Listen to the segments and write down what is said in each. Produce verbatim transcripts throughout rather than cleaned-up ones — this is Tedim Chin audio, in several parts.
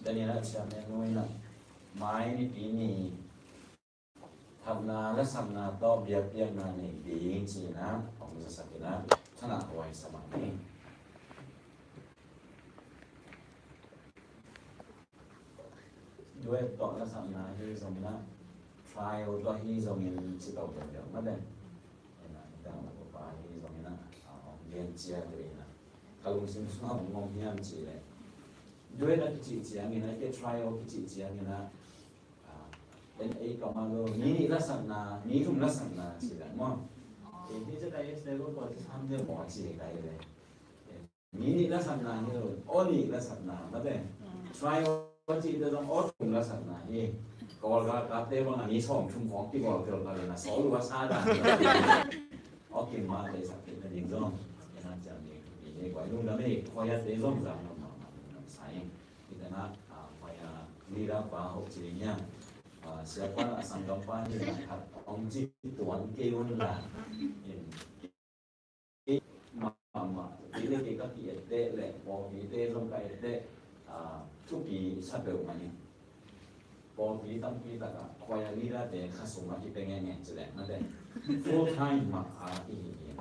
Daniel a ciah menu in ah, mai nipi ni thapna lasakna tawh biakpiakna nei ding ci-in ah hong zasak in ah, thanah huai sa mah ni. Duet tawh lasakna hi zongin ah, trial tawh hi zongin ci to deuhdeuh mah teh. Ina, ina, ina, pa hi zongin ah, a, hong gen ciat deuh ina. Ka lungsim sungah hong om hiam cih leh, duet a kici ciangin ah, ke trial kici ciangin ah, a, en ei ka ma lo, mi nih lasakna, mi thum lasakna ci leh maw. Ke hi zet a yes le lo ko ci sam deuh maw ci ka hi leh. Mi nih lasakna hi lo, aw nih lasakna mah teh. Try aw cih teh zong aw thum lasakna hi. Kawlgah kate bang a mi sawm thum khawng kibawl tel kal in a sawl uh a sa dan. Aw kim mah teh sak kik na ding zong. Ina ciang ding mi hi guai lungdam hi, khuai a te zong zang lam mah mah lungdam sa ing. Kita na, a, khuai a leader pa hoh ci ding hiam. A, siapa na a sanggam pa hi na khat ong ci tuan kei un la. In mahmah. Kei le kei ka ki-etteh le pawlpite zong ka etteh, a, thupi sa peuhmah hi. Pawlpi tampi takah khuai a leader te khasum a kipia ngenge ci leh na te. Full time mah a kihi hi.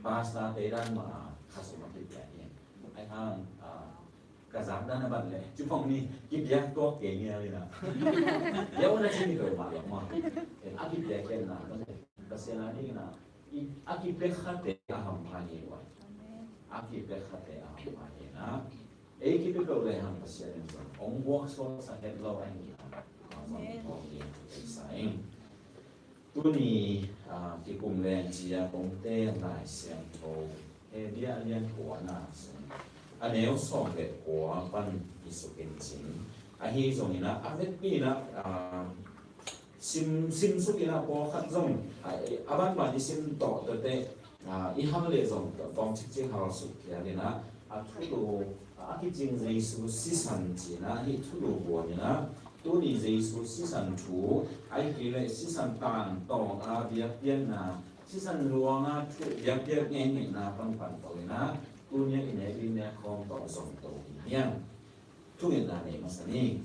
Pastor te dan mah a khasum a kipia hi. Ai hang, a, ka zak dan a bat leh cipong ni kipia tuak kei ngial hi na. Ia una ci ni peuhmah leh mah. A kipia kei na, Pasian a ding na. I, a kipia khate a hampha hi uai. Amen. A kipia khate a hampha hi na. Ei kipia peuh le hang Pasian in zong hong buak suak sa het lo a hi na. Amen. Hong buak ding thu ei sa ing. Tuni, a, kikum leng cia kong te Lai Siangtho Hebru a lian kua na sung a neu sawm le kua pan i suk in cin. Ahi zongin a, a vekpi in a, a, sim, sim suk in a pawlkhat zong, a, a banban i sim tawh tawh teh, a, i hang leh zong tawh tawng cikcik hal suk phial in a, a thulu, a kicing Jesu sisan ci in a, hih thulu buan in a, tuni Jesu sisan thu, ahih kei leh sisan tangtawng a biakpiakna, sisan luang a thu biakpiak ngeingei na panpan to in a, tuni a i ne ding ne khawm tawh zong to in hiam. Thungetna nei masa ni.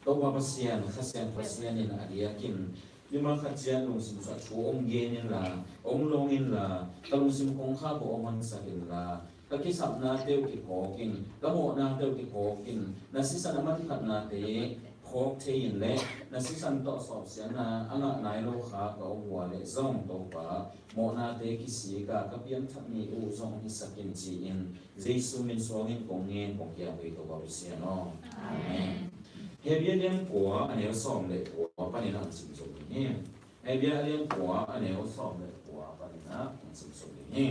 Topa Pasian, Kha Siang Pasian in a diakin mimal khat ciat lungsim sungah thu ong gen inla, ong long inla, ka lungsim kongkhak uh ong honsak inla, ka kisapnate uh kiphawk in, ka mawhnate uh kiphawk in, na sisan a manphatnate phawk thei in le, na sisan tawh sawpsiatna a ngah nai lo kha ka ong uh a leh zong Topa, mawhnate kisik a ka piangthak ni uh zong hisak in ci-in, Jesu min suangin kong ngen kong kiangkui Topa Pasian aw. Amen. Hebru a lian kua a neu sawm le kua panin a hong sim zo ding hi. Hebru a lian kua a neu sawm le kua panin a hong sim zo ding hi.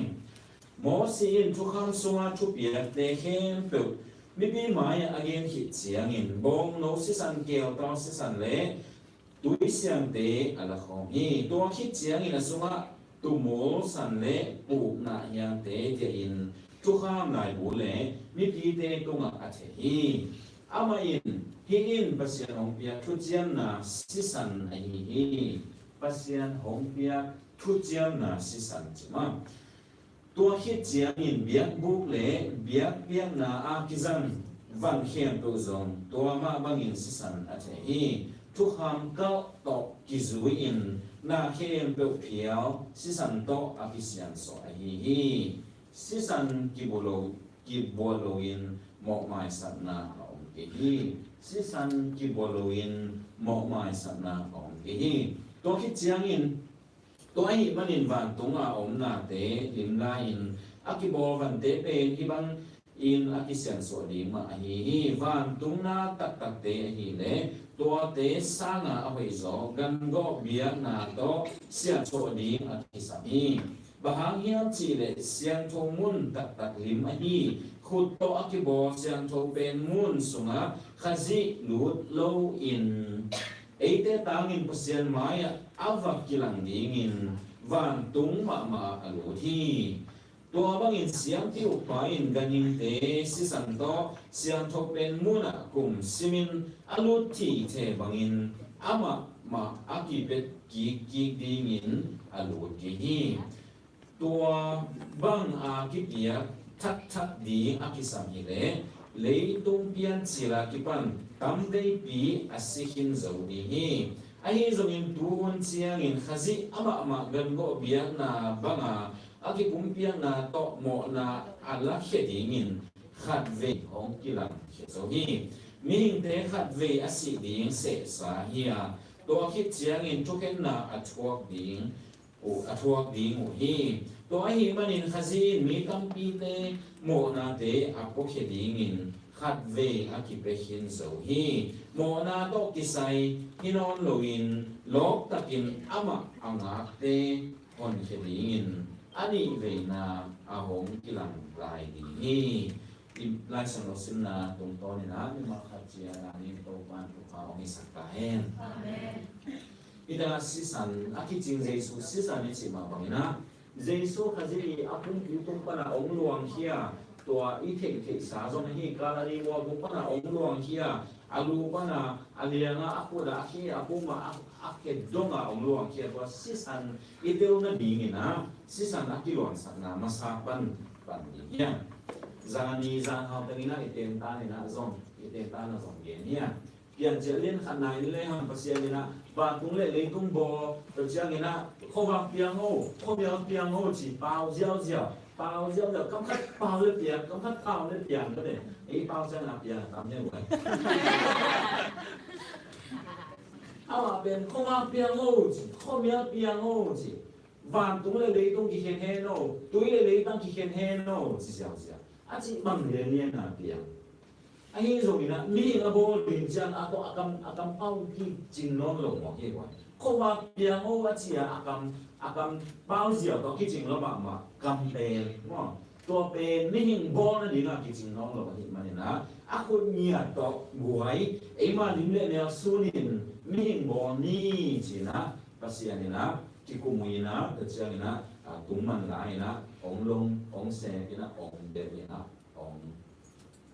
Moses in thukham sunga thupiakte khempeuh mipi mai-ah a gen khit ciangin bawngno sisan, keltal sisan le tui siangte a la khawm hi. Tua khit ciangin a sungah tumul san le pukna hiangte diahin thukham laibu le mipite tungah a theh hi. Amah in, hih in Pasian hong piak thuciamna sisan ahi hi. Pasian hong piak thuciamna sisan ci mah. Tua khit ciangin biakbuk le biakpiakna a kizang van khempeuh zong tua mah bangin sisan a theh hi. Thukham kalh tawh kizui-in na khempeuh phial sisan tawh a kisiansuah ahi hi. Sisan kibuah lo, kibuah loin mawhmaisakna a om kei hi. Sisan kibuah loin mawhmaisakna a om kei hi. Tua khit ciangin Tua ahih manin vantunga a om nate limla-in a kibawl vante pen hih bangin a kisiansuah ding mah ahi hi. Vantung na taktakte ahih leh tuate sanga a hoihzaw gangawh biakna tawh siansuah ding a kisam hi. Bang hang hiam cih leh siangtho mun taktak lim ahi khut tawh a kibawl siangtho pen ngun sungah Khazih lut loin eite tangin Pasian mai-ah a va kilang dingin vantung mahmah a lut hi. Tua bangin siampi ukpa in ganhingte sisan tawh siangtho pen munah kum simin a lut thithe bangin amah mah a kipia kikkik dingin a lut kei hi. Tua bang a kipiak thakthak ding a kisam hi leh leitung piancil a kipan tamveipi a si khin zo ding hi. Ahi zongin tu hun ciangin Khazih amahmah gangawh biakna banga a kipumpiakna tawh mawhna a lakhia dingin khatvei hong kilangkhia zo hi. Mihingte khatvei a sih ding sehsa hi a, tua khit ciangin thukhenna a thuak ding uh, a thuak ding uh hi. Tua ahih manin Khazih in mi tampite mawhnate a puakhia dingin khatvei a kipia khin zo hi. Mawhna tawh kisai hi nawn loin lawptakin amah a ngakte honkhia dingin a nihveina a hong kilang lai ding hi. I Lai Siangtho simna tungtawnin ah mimal khat ciang a ding Topa'n thupha hong hisak ta hen. Amen. Hih tengah sisan a kicing Jesu sisan i cih mah bangin ah Jesu Khazih i a pumpi tung pana hong luangkhia, tua i theihtheihsa zong ahi Kalvari mual tung pana hong luangkhia, a lu pana a lianga a khut a a khi a puma a, a khe donga hong luangkhia, tua sisan i tel nadingin ah sisan a kiluansakna masa pan pan ding hiam? Zani zan hau tengin ah i tentan in ah zong i tentan a zong gen hiam? Piancil lian khatna in le hang Pasian in ah vantung le leitung bawl, tua ciangin ah khuavak piang o, khuamial piang o ci pau ziauziau, pau ziauziau, kam khat pau le piang, kam khat pau le piang ka te. Ei pau ciang a piang a tam hiam uai. Amah pen khuavak piang o ci, khuamial piang o ci, vantung le leitung kikhen hen o, tui le leitang kikhen hen o ci ziauziau. A cih bang lianlian a piang. Ahi zongin ah mihing a bawl ding ciang a tawh a kam, a kam pau kicing nawn lo maw hi ua. Khuavak piang o a ci a, a kam, a kam pau ziau tawh kicing lo mahmah kam pen maw. Tua pen mihing bawl nading a kicing nawn lo ahih manin ah a khut ngiat tawh guai, eima lim le mel sunin mihing bawl ni ci-in ah Pasian in ah kikum uh in ah, tua ciangin ah, a, tung man lai in ah hong long, hong sep in ah, hong delh in ah, hong,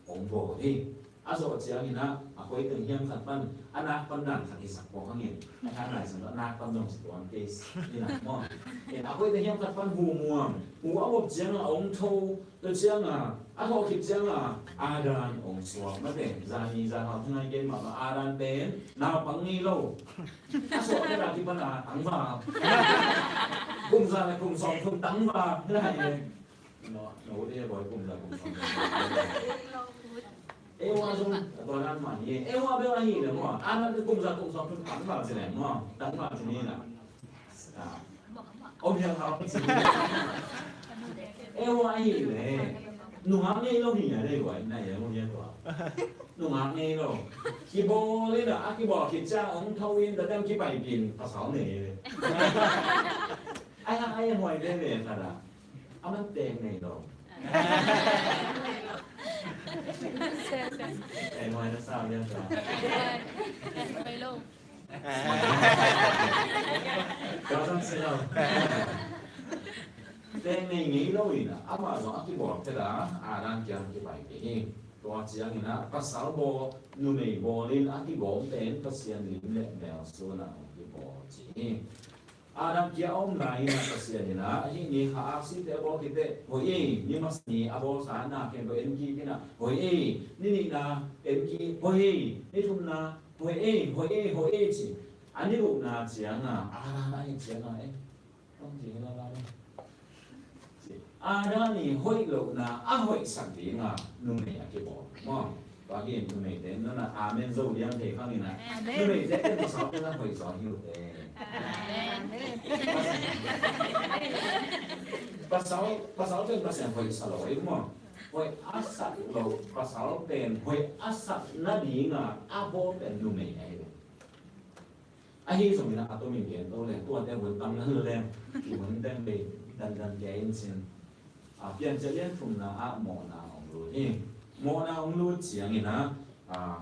hong bawl hi. A zawh ciangin ah a koi teng hiam khat pan a nak pan dan khat hi sak pawh hangin, a khan lai sang a nak pan zong si tuan case hi na maw. In a koi teng hiam khat pan hu muam, hu a vop ciangin a hong tho, tua ciangin a thawh khit ciangin Adam hong suak mate. Zani zan hau thungai gen mahmah Adam pen naupang ngei lo. A suak khit a kipan a tangval, kum za le kum sawm thum tangval hi lai le. No, no, eh, boy, kum za kum sawm thum. Eva zong a tua dan mah hi. Eva bel ahih leh maw, Adam kum za kum sawm thum tangval ci leng maw, tangval ci ni na. Ah. Om hiang hau ci ni. Eva ahih leh nungak ngei lo hi a, dei boy, na ya mo hiang tua. Nungak ngei lo. Kibawl in a, a kibawl khit ciang hong tho in, tua ciang kipaipih in pasal nei. Ai hang ai huai veve khat a, a man teng nei lo. Ai huai na sa lian sa. Tua zong si lo. Teng nei ngei lo in a, amah zong a kibawl phet a, Adam kiang kipaipih hi. Tua ciangin a, pasal bawl, numei bawl in a kigawm pen Pasian lim le mel suan a hong kibawl ci hi. Adam kia a om lai in a Pasian in a, hih ni kha aksite a bawl khit teh hoih ei, ni masa ni a bawlsa na khempeuh en kik in a, hoih ei, ni nihna en kik, hoih ei, ni thumna, hoih ei, hoih ei, hoih ei ci. A ni gukna ciang a, Adam a hih ciang a, eh, Adam i hoih lohna a hoihsak ding a numei a kibawl maw. Tua hi in numeite in nana amen zo liang thei khang in a. Amen. Numeite in pasal in a hoih zaw hi uh teh. Amen. Pasal, pasal pen Pasian hoih sa lo hi maw. Hoih a sak lo, pasal pen hoih a sak nading a a bawl pen numei ahi ve. Ahi zongin a, a tomin gen to leng, tuate hun tam nan leng, i hun teng bei dandan kia in cin. A, Piancil lian thumna ah mawhna hong lut hi. Mawhna hong lut ciangin a, a,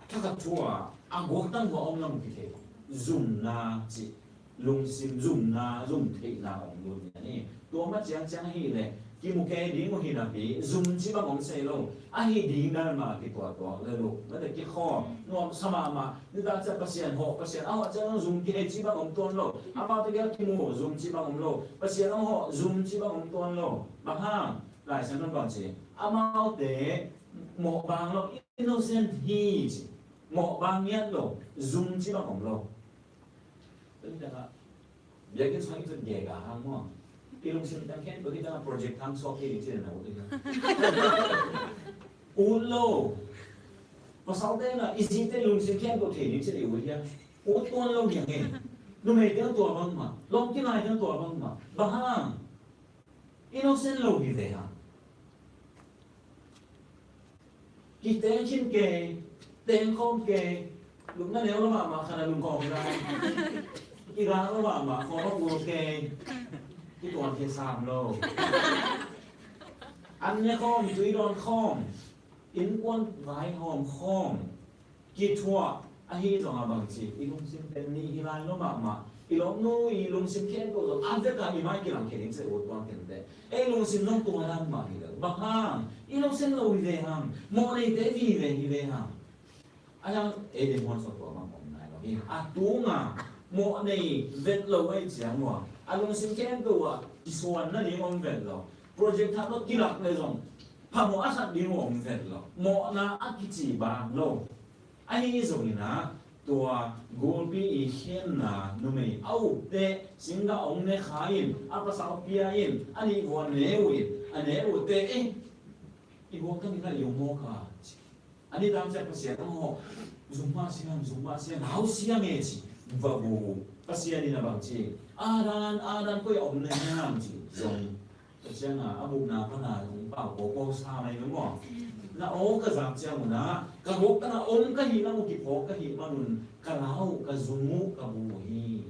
thakhat thu a, a guaktang hua om lam kithei. Zumna cih, lungsim zumna, zum theihna hong lut ni a ni. Tua mah ciangciang ahih leh kimu kei ding uh hi napi, zum ci bang om sei lo. Ahi ding dan mah kituahtuah le lo. Mate kikhawm nuamsa mahmah. Nitak ciang Pasian hawh, Pasian a hawh ciang zum kihei ci bang om tuan lo. Amaute kiang kimu zum ci bang om lo. Pasian a hawh zum ci bang om tuan lo. Bang hang? Lai Siangtho bang ci? Amaute Mawh bang lo, innocent hi ci. Mawh bang ngiat lo, zum ci bang om lo. Tuni takah biakinn sung in cun gega hang maw? I lungsim tang khempeuh hi takah project hang suak thei ding ci na ut hi. Ut lo. Pasalte na i zite lungsim khempeuh thei ding ci na ut hi. Ut tuan lo hi hang e. Numeite tua bangmah, lawm kinai te tua bangmah. Bang hang? Innocent lo hi ve hang. Kiteng khin kei, teng khawm kei, lungna neu lo mahmah khat a lungkhawm lai. Kigak lo mahmah khawm a kul kei. Kituan khe sam lo. An ne khawm, tui dawn khawm, innkuan vaihawm khawm. Kithuah ahi zongah bangci, i lungsim pen nih hi lai lo mahmah. I lawmnu i lungsim khempeuh zong a vekah i mai kilang khe ding se ut tuan kente. Ei lungsim zong tua dan mah hi lo. Bang hang? I lungsim lo hi ve hang. Mawh neite hi ve hi ve hang. A yang ei ding huan sawt tua bang om nai lo hi. A tunga mawh nei vet lo ei ciang ua, a lungsim khempeuh ah kisuan nading om vet lo. Project thak lo kilak le zong phamawh a sak ding om vet lo. Mawhna a kici bang lo. Ahi zongin ah tua gulpi i khenna numei a ukte singgah ong ne kha in, a pasal pia in, a nih vua ne uh in, a ne uhte, eh, i guak tangin ah i ong mawk a ci. A ni tam ciang Pasian ong hawh, zum mah siang, zum mah siang, lau siang e ci. Va bu. Pasian in a bang ci, a dan, a dan koi a om na hiam ci zong. Tua ciangin a bukna pana kong pau ko ko sa mai lo maw? Na aw ka zak ciang un ah ka gawp tana om ka hih lam uh kiphawk ka hih man un ka lau, ka zum uh, ka bu uh hi.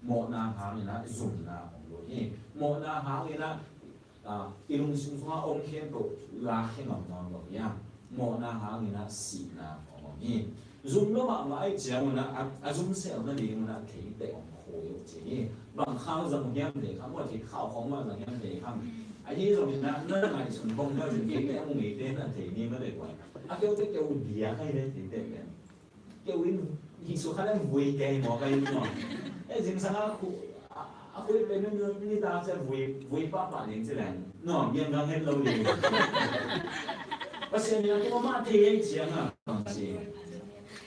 Mawhna hangin ah zumna om lo hi. Mawhna hangin ah, ah, i lungsim sungah om khempeuh la khe ngam nawn lo hi. Mawhna hangin ah sihna om hi. Zum lo mahmah ahih ciang un ah, a, a zum sel nading un ah theite om kho hi uh ci hi. Bang khau zang hiam thei kha, mawh thei khau khong mah zang hiam thei kha. Ahi zongin ah na ngaihsun bang na zin theite a mu ngeite na thei ni mah dei kuai. A keute keu dia khai le theite pen. Keu in hih suk kha le vui kei maw kai maw. E zingsang a khu, a, a khui pen ni, ni ta se vui, vui pahpah ding ci leng. No, mian gang het lo ding. Pasian in a tua mah thei ei ciang a, bang ci.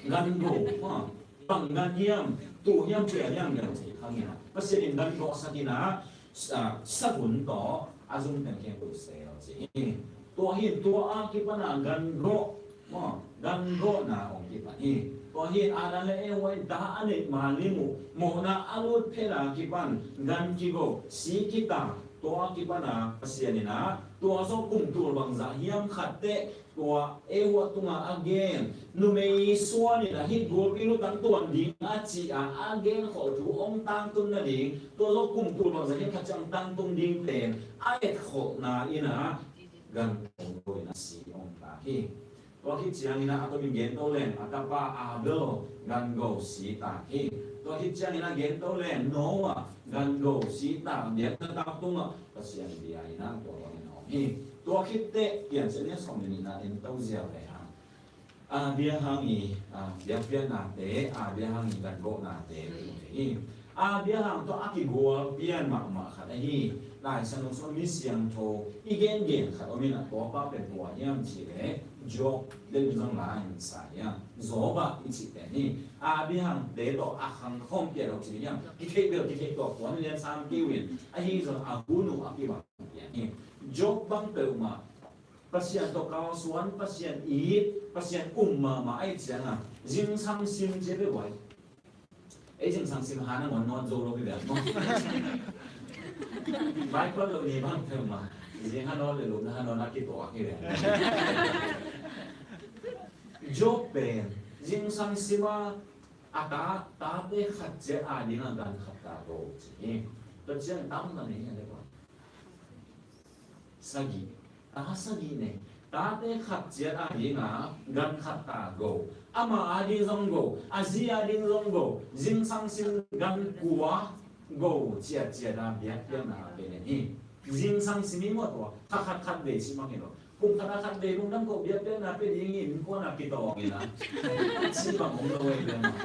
Gan go, ha. Bang gan hiam, tu hiam, pia hiam, gan ci, hang hiam. Pasian in gan go sak in a, sa, sagun tawh, a zum teng khempeuh sel ci hi. Tua hi, tua a kipan a gan go, maw, gan gona ong kipan hi. Tua hi, Adam le Eva in ta a neih ma lim uh, mawhna a lut phet a kipan, gan kigo, si kitak, tua a kipan a, Pasian in a, tua zawh kum tul bangzah hiam khat teh, tua Eva tungah a gen, numei suan in a hih gulpi lutang tuan ding a ci a, a gen khol thu ong tangtun nading, tua zawh kum tul bangzah hiam khat ciang tangtung ding pen, a etkholhna in a, gan ong go in a si ong ta hi. Tua khit ciangin a, a tomin gen to leng, a tapa Abel gan go si ta hi. Tua khit ciangin a gen to leng, Noah gan go si ta, biakna tak tungah Pasian bia in a tua bangin a om hi. Tua khit teh Piancil lian sawm le nihna en to ziau le hang. Abraham i, a, biakpiaknate, Abraham i gan gohnate hi. Abraham tawh a kigual pian mahmah khat ahi. Lai Siangtho sung mi siangtho i gengen khat om in a, tua pa pen kua hiam cih leh Job, den zong lai in sa hiam. Job a i cih pen hi. Abraham te tawh a khang khawm pian lo cih hiam. Kitheih bel kitheih tuak tuan lian sam kei uh in. Ahi zong a hun uh a kibang pian hi. Job bang peuhmah Pasian tawh kalsuan, Pasian it, Pasian um mahmah ahih ciangin zingsang sim ci a bia buai. Ei zingsang sim ha nangawn nawt zo lo hi bia maw. Baikol lo ni bang peuhmah zing ha nawt le lupna ha nawt a kituak hi bia. Job pen zingsang sim a, a ta, tate khat ciat a dingin gan khat ta go ci hi. Tua ciang tam na nei hi a le buai. Sagih. Ta sagih nei. Tate khat ciat a dingin gan khat ta go. Ama a ding zong go. A zi a ding zong go. Zingsang sim gan kua go ciatciat a biakpiakna a pia hi. Zingsang sim hi mawh tua. Khat khat khat vei sim bang hi lo. Kum khat a khat vei lungdam ko biakpiakna pia ding in kuan a kitawng in a. Sim bang om lo ei pia mah.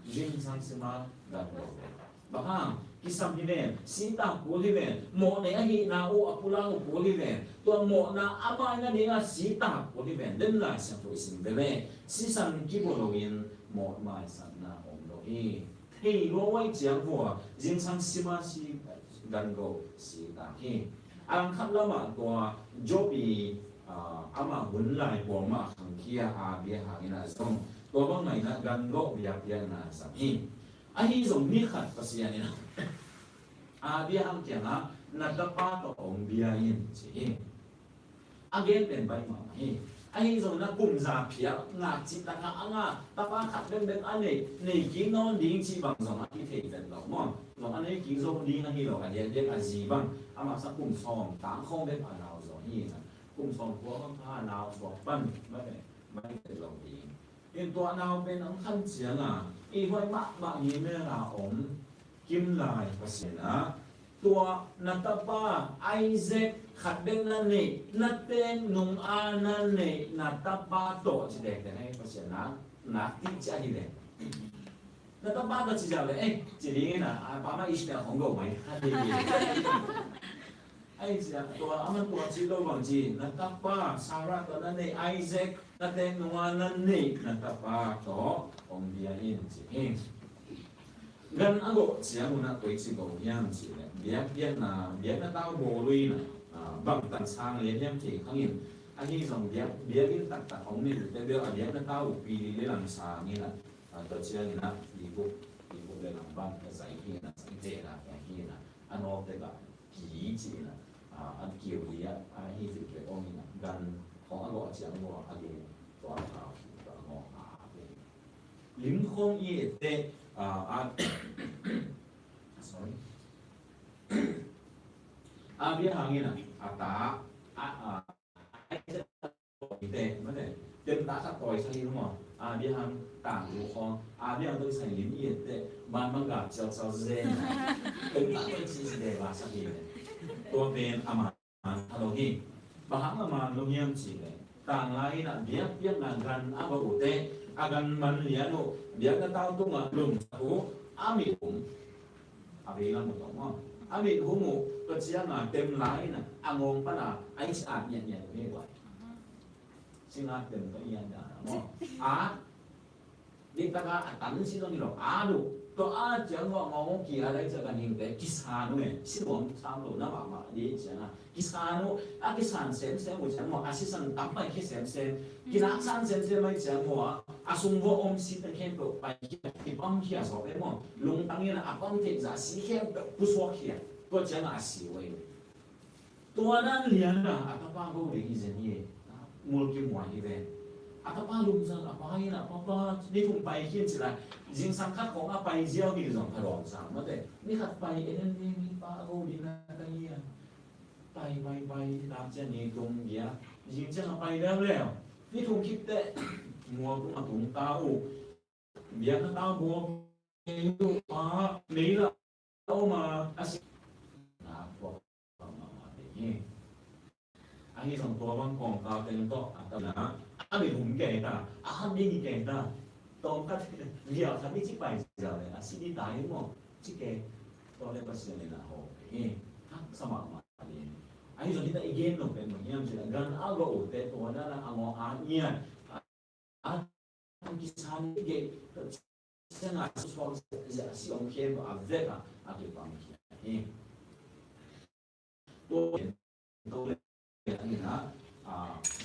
Zingsang sim a gan go. Bang hang? kisam hi ven, sitak kul hi ven, mawhnei ahihna uh a pulak uh kul hi ven, tua mawhna a maina dingah sitak kul hi ven. Den Lai Siangtho i sim veve, sisan kibawl loin mawh maisakna om lo hi. Thei lua uh ahih ciang vua, zingsang sima si gan go sitak hi. A langkhat lamah tua Job i, ah, amah hun lai kuamah khangkhia a bia hangin ah zong tua bang maina gan go biakpiakna zang hi. Ahi zong ni khat Pasian in a bia hang kiangah na tapa tawh hong bia in ci hi. A gen pen baih mahmah hi. Ahi zong na kum za phial ngak cih takah a ngah tapa khat bengbeng a neih, nei kik nawn ding cih bang zong a kithei vet lo maw. Zong a nei kik zo ding ahi lo, a diakdiak a zi bang a maksa kum sawm tang khawng bek a nau zaw hi na. Kum sawm kua bang kha a nau suak pan mah pen baih vet lo ding. In tua nau pen ang khan ciang a i huai mahmah hi mel a om Kim Lai Pasian ah tua na tapa Isaac khat bek na neih, na tek nung a na neih na tapa tawh ci tektek hi. Pasian ah nak ti ci a hi le na tapa tawh ci ziau le eh ci ding in a, a pa mah Ishmael hong go mai kha ding. Ahi zia tua a man tua ci lo bang ci, na tapa Sarah tawh na neih Isaac, na tek nunga na neih na tapa tawh hong bia in ci hi. Gan a gawh ciang unah koi ci go hiam ci le biak, biakna, biakna tau bawl uh in a, bangtan sang lian hiam thei khang in. Ahi zong biak, biakinn taktak hong neih uh te bel a biakna tau uh pi li le lang sang in a, tua ciang in a, dibuk, dibuk le lang bang ka zai hi in a, zai te na hi in a, a nawk te ka ki ci in a, a kiu hi a, ahi zih pen ong in a, gan khong a gawh ciang gawh a gei tua a gawh a gei. Lim khong i et te, a, a, sorry. A bia hang in a, a ta, a, a, Te, mate, tem ta khat tawi sa hi maw. A bia hang tang lu khong. A bia hang tawi sa hi lim i et te. Man mang ga ciau ciau zen. Tem ta tawi ci si de ba sa hi. Tua pen a man a lo hi. Ba hang a man lo hiam ci le. Tang lai in a biak biak na gan a ba u te. A gan man lian u. Biak na tau tung a lum sa u. A mi um. A vei lam uh tawh maw. A mit hum uh, tua ciang a tem lai in a, a ngawng pan a, a i ci at ngiat ngiat uh hi guai. Sing at tem tawh i at dan a maw. At, dik tak a, a tan si zong hi lo, at uh. Tua at ciang maw, a ngawng uh ki at a i ci a kan hing te, kisan uh e, si nuam sam lo, na mahmah di ciang a. Kisan uh, a kisan semsem uh ciang maw, a sisan tam pai khia semsem. Kinak san semsem uh ciang maw, a sung vua om si pen khempeuh pai khia, kipam khia sawk e maw. Lungtang in a pam theih zah si khempeuh pusuak khia. Tua ciang a si uh e. Tua nan lian a, a tapa go ding hi zen hi. Mul kimuan hi ven. A tapa lungzang a pa in a papa, ni thum pai khin ci lai. Zingsang khat khong a pai ziau hi zong pha dawm sang mate. Ni khat pai en en ni pa go ding na ka hi a. Pai, pai, pai, tam ciang ni tung bia. Zing ciang a pai leuleu. Ni tung khit teh. Mual tung a tung ta uh. Bia na ta buak. Kei uh pa, mei la om a, a si. Na, buak. Ahi zong tua bang kawngkal teng tawh a ta na. A mi hum kei ta. A hat ding kei ta. Tawm khat, liau khat ni ci pai ziau le, a si ni ta hi maw. Ci kei. Tua le Pasian le na ho. He, haksa mahmah le. Ahi zong hita i gen lo pen bang hiam cih leh, gan a gawh uh te tua dan a ngawng a ngiat. A kisan i gei. Tua ciang a susuak zia si ong khem a vek a, a kipang hi. Tua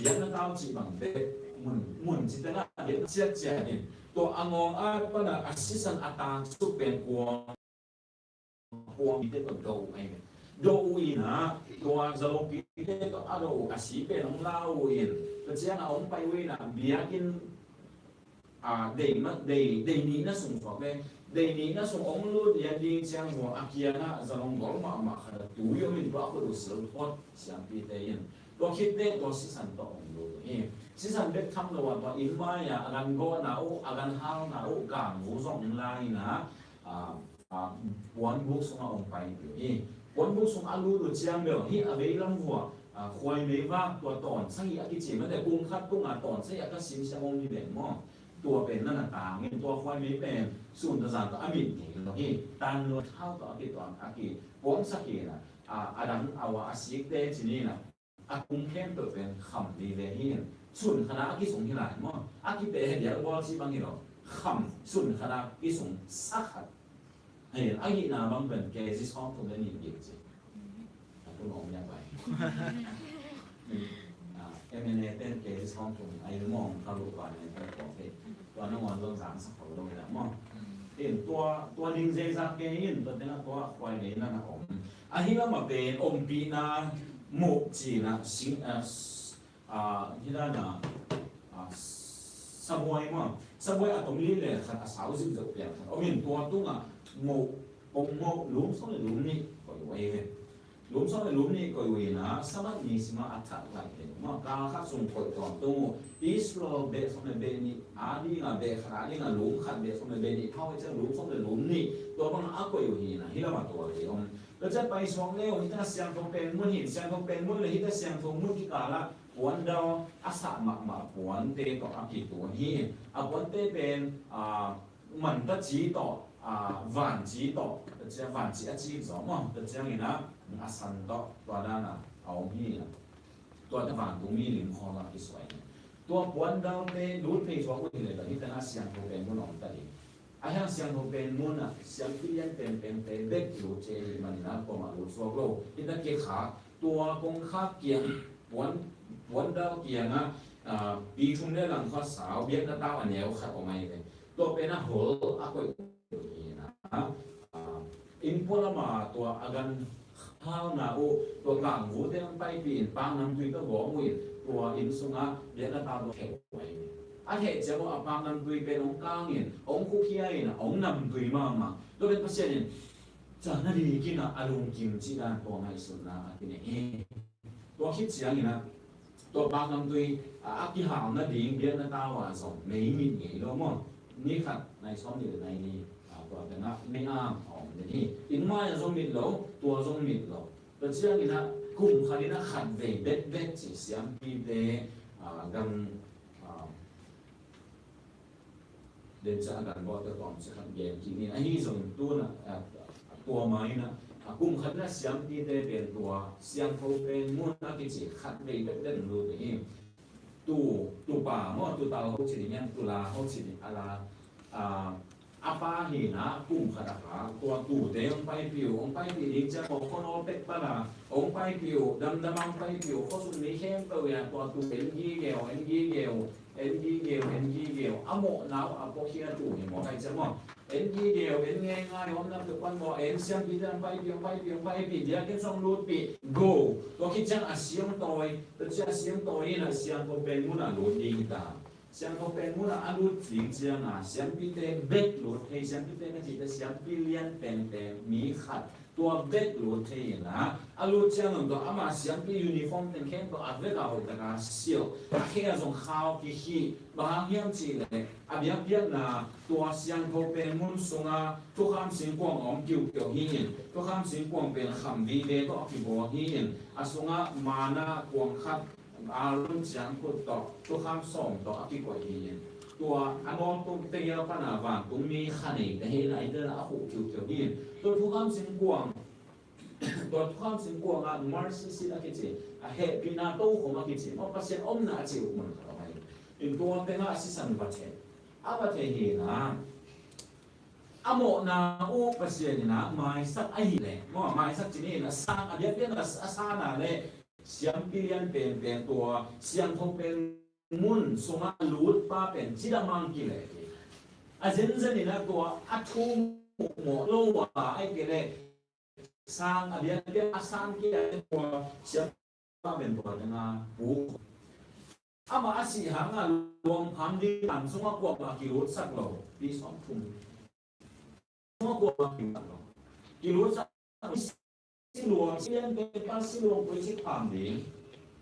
biakna tau cih bang bek mun, mun ci tengah biakna ciatciat in tua a ngawng a pana a sisan a tangsuk pen kuang, kuang mite tawh do uh ahi ve. Do uh in a tua zalopite tawh a do uh a si pen hong la uh in tua ciang a hong pai uh in a biakinn a, dei ma, dei, dei nihna sung suak ve. Dei nihna sung ong lut lian ding ciang vua a kiangah zalong gol mahmah khat a tui om in tua khut uh sil phot siampite in. Tua khit teh tua sisan tawh ong lut uh hi. Sisan bek tham lo a tua inn mai a, a gan gawhna uh, a gan halna uh, gangvu zong ong la in a, a, a, puanbuk sungah ong pai uh hi. Puanbuk sung a lut uh ciang bel hi a veilam vua, a, khuai meivak tua tawn sahih a kici mate kung khat tungah tawn sahih a ka sim siang ong hi beng maw. tua pen na na tang in, tua khuai mei pen sun tawh zan tawh a mit ngei lo hi. Tan lo thau tawh a kituan a kipuangsak hi na, a, a dang a wa a sikte ci ni na, a tung khempeuh pen kham vive hi. Sun khat a kisung hi lai maw, a kipeh he dial bawl ci bang hi lo, kham sun khat a kisung sak khat. Hei, a hihna bang pen kg sawm thum le nih bik ci. A tung om nia pai. A, M N A ten kg sawm thum, a inn mawng kha lo pa nen pen kawk thei. Tua nangawn zong zang sak kho lo nia maw. In tua, tua ding zeizat kei in, tua tengah tua khuai nei na na om. A hi lam a pen ompihna muh cina sing, a, s-, a, hi dan a, a, sabuai maw. Sabuai a tom li le khat a sau zimzok piang khat om in, tua tungah moh, pong moh, lum sawm le lum nih koih uh ahi ve. Lum sawm le lum nih koih uh in a, Sabbath ni sima a thak lai le maw. Kal khat sung koih tawntung uh, Israel beh sawm le beh nih a ding a, beh khat a ding a lum khat beh sawm le beh nih, thau hi ciang lum sawm le lum nih, tua bang a koih uh hi na, hi lam a tua le om. Tua ciang paisuak le uh, hi ta siangtho pen mun hi, siangtho pen mun le hi ta siangtho mun kikal ah puandal a sah mahmah puante tawh a kituan hi. A puante pen, a, manta ci tawh, a, van ci tawh, tua ciang van ci a ci zaw maw, tua ciangin a, a san tawh, tua dan a, a om hi. Tua te vantung mi lim khawng a kisuai hi. Tua puandalte lut phei suak uh hi le, tua hi tena siangtho pen mun a om ta ding. A hiang siangtho pen mun ah siampi lian penpente bek lut ci ahih manin a kuamah lut suak lo. Hita kikhak tua kongkhak kiang, puan, puandal kiangah, ah, pi thum le lang khua sau, biakna tau a neu khat om ahi ve. Tua pen a hol a koih hi na. Ah, inn pualam a tua a gan khauna uh, tua kangvute hong paipih in, paknamtui tawh gawm uh in, tua inn sungah biakna tau tawh kheh uh ahi ve. A kheh ciang uh a paknamtui pen hong kang in, hong khukhia in, hong namtui mahmah. Tua pen Pasian in, cana dik in a lungkim cih dan tua ngaihsutna a kinei hi. Tua khit ciangin a, tua paknamtui a, a kihal nading biakna tau ah zong mei mit ngei lo maw. Ni khat nai sawm nih le nai nih, a, tua tengah mei am a om den hi. Inn mai ah zong mit lo, tua zong mit lo. Tua ciangin a kum khat in a khat vei bekbek ci siampite, a, gam, a, den ca a gan bawh te tawm ci khat gen kik ni. Ahi zong tuna, a, tua mai na, a kum khat na siampite pen tua siangtho pen mun a kici khat vei bekbek lut hi. Tu, tupa maw, tutal ho ci ding hiam, tula ho ci ding a la, a, a pa hi na kum khat a ka, tua tute hong paipih uh, hong paipih ding ciang khaw khuanawl pek pan a hong paipih uh, damdam a hong paipih uh, khuasung mi khempeuh in a tua tu en gigeu, en gigeu, en gigeu, en gigeu, a mawhna uh a puakhia tu hi maw, kai ciang maw. En gigeu, en ngeingai, omna peuh pan maw, en siampite hong paipih, hong paipih, hong paipih, biakinn sung lutpih, go. Tua khit ciang a si hong tawi, tua ciang a si hong tawi in a siangtho pen mun a lut ding hi ta. Siangtho pen mun a a lut ding ciang a, siampite bek lut thei, siampite ka cihte siampi lian penpen mi khat. Tua bek lut thei in a, a lut ciang zong tua ama siampi uniform teng khempeuh a vek a hoih taka silh, a khe a zong khau kikhih, bang hang hiam cih leh a biakpiakna tua siangtho pen mun sungah thukham singkuang a om kiukiu hi in, thukham singkuang pen kham vive tawh a kibawl hi in, a sungah manna kuang khat Aaron ciangkhut tawh, thukham sawm tawh a kikoih hi in. Tua a nawltung tegel pana vantung mi kha neite hi in a, eite a khuh kiukiu hi in. Tua thukham singkuang, tua thukham singkuang ah mercy seat a kici, a hehpihna tokhom a kici, maw Pasian omna a ci uh mun khat om ahi. In tua tengah a sisan va theh. A va theh hi in a. A mawhna uh Pasian in a maisak ahih leh, maw maisak ci ni in a sang a biakpiakna a sana leh siampi lian penpen tua siangtho pen mun sungah lutpa pen cidam hong kileh hi. A zenzen in a tua a thu muh mawh lo a, ahih kei leh sang a biakpiak a san kei a tua siampa pen tua tengah pu. Amah a sih hangah luang phang ding tan sungah kuamah kilutsak lo. Pi sawm thum. Sungah kuamah kilutsak lo. Kilutsak lo. Siluang, siluang, siluang koi cik phang ding.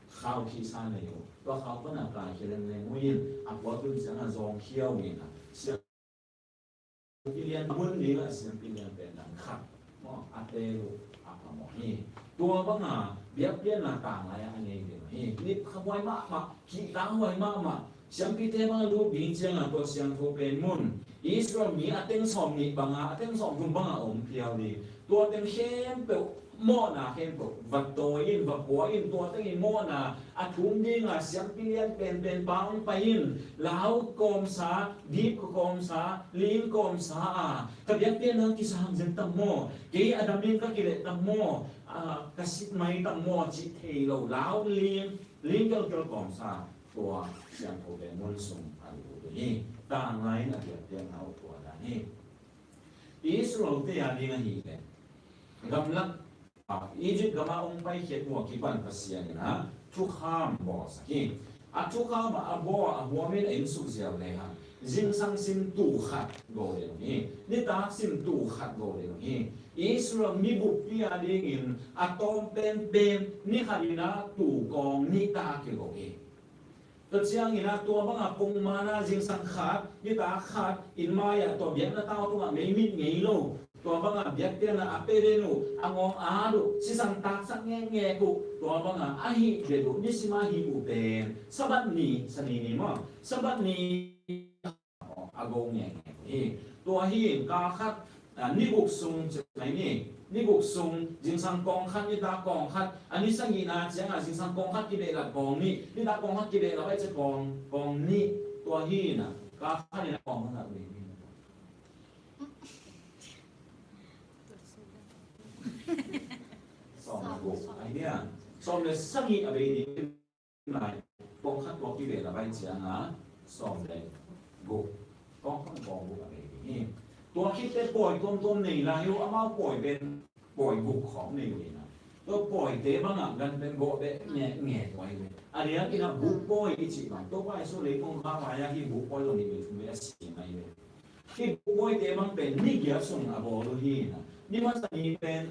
Khau khih sa nei uh. Tua khau pana kai khia leng leng uh in, a puak tun ciangah zawng khia uh in a. Siampi lian mun ding a siampi lian pen dang khat. Maw, a teel uh, a phamawh hi. Tua banga, biakpiakna tang lai a ngei ding hi. Lip kha huai mahmah, kih tang huai mahmah. Siampite bang a lut ding ciangah tua siangtho pen mun Israel mi a teng sawm nih bangah, a teng sawm thum bangah om phial ding. Tua teng khempeuh, mawhna khempeuh va tawi in, va pua in, tua tengin mawhna a thum dinga siampi lian penpen pa hong pai in, lau kawmsa, dip kawmsa, ling kawmsa a, ka biakpiakna kisang zen tam maw, kei a damin ka kileh tam maw, a, ka sit mai tam maw cih thei lo, lau ling, ling kelkel kawmsa, tua siangtho pen mun sung a lut uh hi. Tanglai in a biakpiakna uh tua dan hi. Israel-te a ding ahih leh gamlak, a, Egypt gamah hong paikhiat uh a kipan Pasian in a thukham bawlsak hi. A thukham ah a bawl a huam in a inn suk ziau lehang zingsang sin tul khat go ding uh hi. Nitak sin tul khat go ding uh hi. Israel mibuppi a dingin a tawm penpen ni khat in a tul kawng nih ta kigo hi. Tua ciangin a tua banga pongman a zingsang khat, nitak khat, inn mai-ah tua biakna tau tungah meimit ngei lo, tua banga biakpiakna a pia den uh, a ngawng a du, sisan taksak ngekngek uh, tua banga a hih den uh, nisim a hih uh pen Sabbath ni, Sani ni maw, Sabbath ni a go ngekngek uh hi. Tua hi in kal khat, a, ni guk sung ci mai ni, ni guk sung zingsang kawng khat, nitak kawng khat, a ni sagihna ciangah zingsang kawng khat kibehlap kawng nih, nitak kawng khat kibehlap ahih ciang kawng, kawng nih. Tua hi in a kal khat in a kawng khat a bei ding. Sawm le guk, a hi a, sawm le sagih a bei ding. Lai, kawng khat tua kibehlap ahih ciangah sawm le guk, kawng khat kawng guk a bei ding hi. Tua khit teh pawi tuamtuam nei lai uh, amau pawi pen pawi guk khawng nei uh hi na. Tua pawite bangah gan pen gawh beh ngekngek uh ahi ve. A diakin a guk pawi i cih bang, Topa Jesu leitung kha vai-ah hih guk pawi zong nih vei thum vei a sim ahi ve. Hih guk pawite bang pen ni giat sung a bawl uh hi na. Ni masa ni pen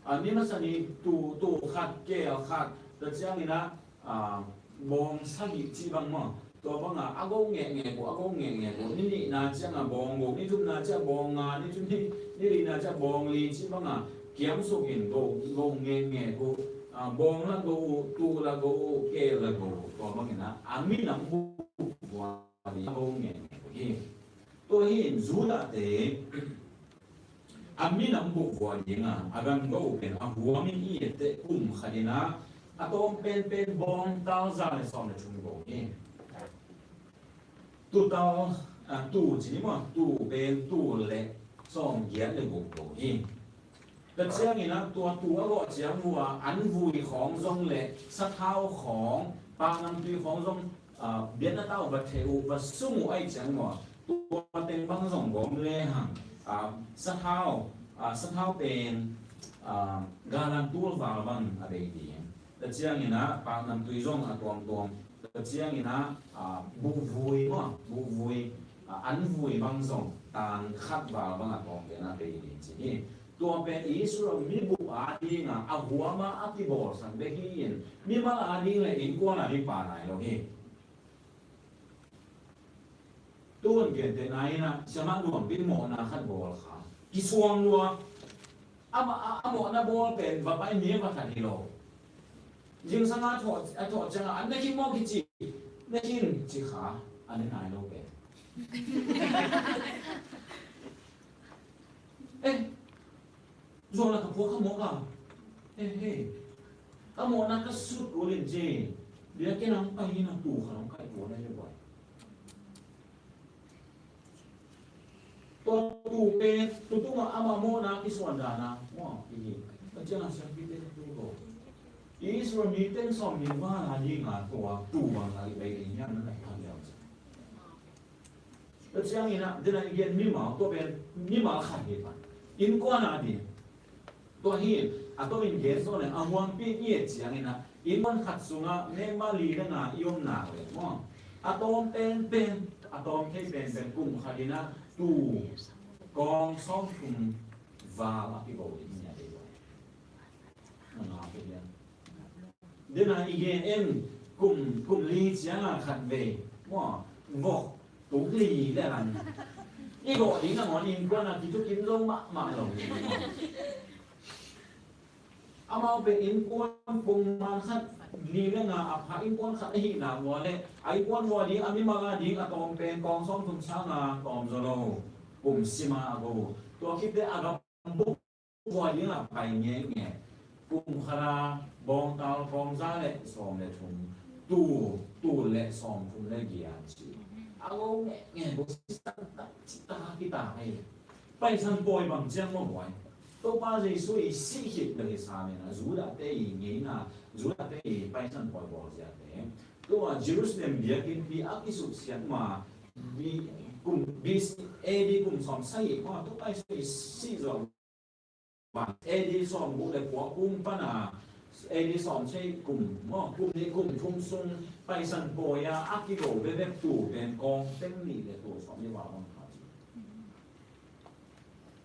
A, ni masa ni tul, tul khat, keel khat, tua ciangin a, a, bawng sagih cih bang maw. Tua bangah a go ngekngek uh, a go ngekngek uh. Ni nihna ciangah bawng guk, ni thumna ciah bawng nga, ni thum, ni, ni lina ciah bawng li cih bangah kiamsuk in go, go ngekngek uh. A, bawng la go uh, tul la go uh, keel la go uh. Tua bangin a, a minam buk vua ding a go ngekngek uh hi. Tua hi in Judah-te a minam buk vua dingah a gan go uh pen a huam in i et teh kum khat in a, a tawm penpen bawng tal za le sawm le thum go hi. Tul tal, a, tul ci ni maw, tul pen tul le sawm giat le guk go hi. Tua ciangin a tua tul a gawh ciang uh a an vui khawng zong le sathau khawng, paknamtui khawng zong, a, biakna tau va theh uh, va sung uh ahih ciang maw, tua teng bang zong gawm lehang, a, sathau, a, sathau pen, a, galan tul val bang a bei ding. Tua ciangin a paknamtui zong a tuamtuam. Tua ciangin a, a, buhvui maw, buhvui, a, an vui bang zong tan khat val bang a tawm pen a bei ding ci hi. Tua pen Israel mibup a dingah a huam a a kibawlsak bek hi in, mimal a ding le innkuan a ding pha nai lo hi. Tun gentehna in a, siamah nuam pi mawhna khat bawl kha. Kisuang lua. Amah, a, a mawhna bawl pen va pai mi va khat hi lo. Zingsang a thawh, a thawh ciangah, an na khin maw kici. Na khin ci kha, an na nai lo pen. Eh, zuang la ka phuak kha mawk a. He, he. A mawhna ka sut kul in ci. Bia ke nang pai in a tu kha nang kai kul na hi bai. Tua tu pen, tu tu ma ama mawhna kisuan dan a. Mawh, i hi. Ka ciang a siang pi te tu ko. Israel mi teng sawm mi va la ding a tua tu bang la i bai ding hiam na lai khan liang ci. Tua ciangin a, dena i gen mimal, tua pen mimal khat hi pan. Innkuan a ding. Tua hi, a tomin gen sawm le, a huampi i et ciangin a, innkuan khat sungah, mema li le nga i om nak le, maw. A tawm penpen, a tawm thei penpen kum khat in a, tul kawng sawm thum val a kibo ding hi a dei. Nga pe hian. Dena i gen en kum, kum li cianga khat vei. Maw, vok, tuk li le lan. I gawh ding nangawn innkuan a kitukin lo mahmah lo. Amau pen innkuan pongman khat li le nga a pha innkuan khat ahih nak ua le a innkuan ua ding a mimal a ding a tawm pen kawng sawmthum sanga tawm zaw lo. Kum sima a go. Tua khit teh a gam buk ua ding a pai ngenge. Kum khat a bawngtal kawng za le sawm le thum, tul, tul le sawmthum le giat ci. A go ngenge, go sisan tak ci ta kita hei. Paisan pawi bang ciang maw buai. Topa Jesu i sih khit bek hi sa men a Judah te i ngeina, Judah te i paisan pawi bawl zia te. Tua Jerusalem biakinnpi a kisuksiat ma, bi, kum, B C, A D kum sawm sagih ma, Topa Jesu i sih zawh ma, A D sawm guk le kua kum pan a, A D sawm sagih kum, maw, kum nih kum thum sung paisan pawi a, a kigo bebek tu pen kawng teng nih le tu sawm nih val bang kha ci.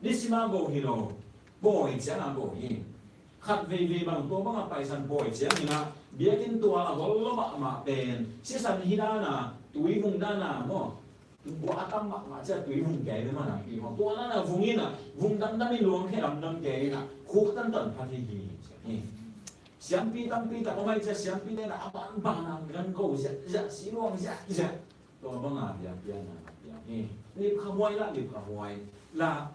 Nisima go hi lo, pawi ciang a go hi. Khat veivei bang tua bang a paisan pawi ciang hi na, biakinn tua a gol lo mahmah pen, sisan hi dan a, tui vung dan a, maw. Gua a tam mahmah ciang tui vung kei ve mah na, pi maw. Tua dan a vung in a, vung damdam in luang khe damdam kei in a, khuk tantan phat hi hi, hi. Siampi tampi tak om ai ciang siampi te na, a banban a gan go, ziah, ziah, si luang, ziah, ziah. Tua bang a biakpiakna biak hi. Lipkha huai la, lipkha huai la.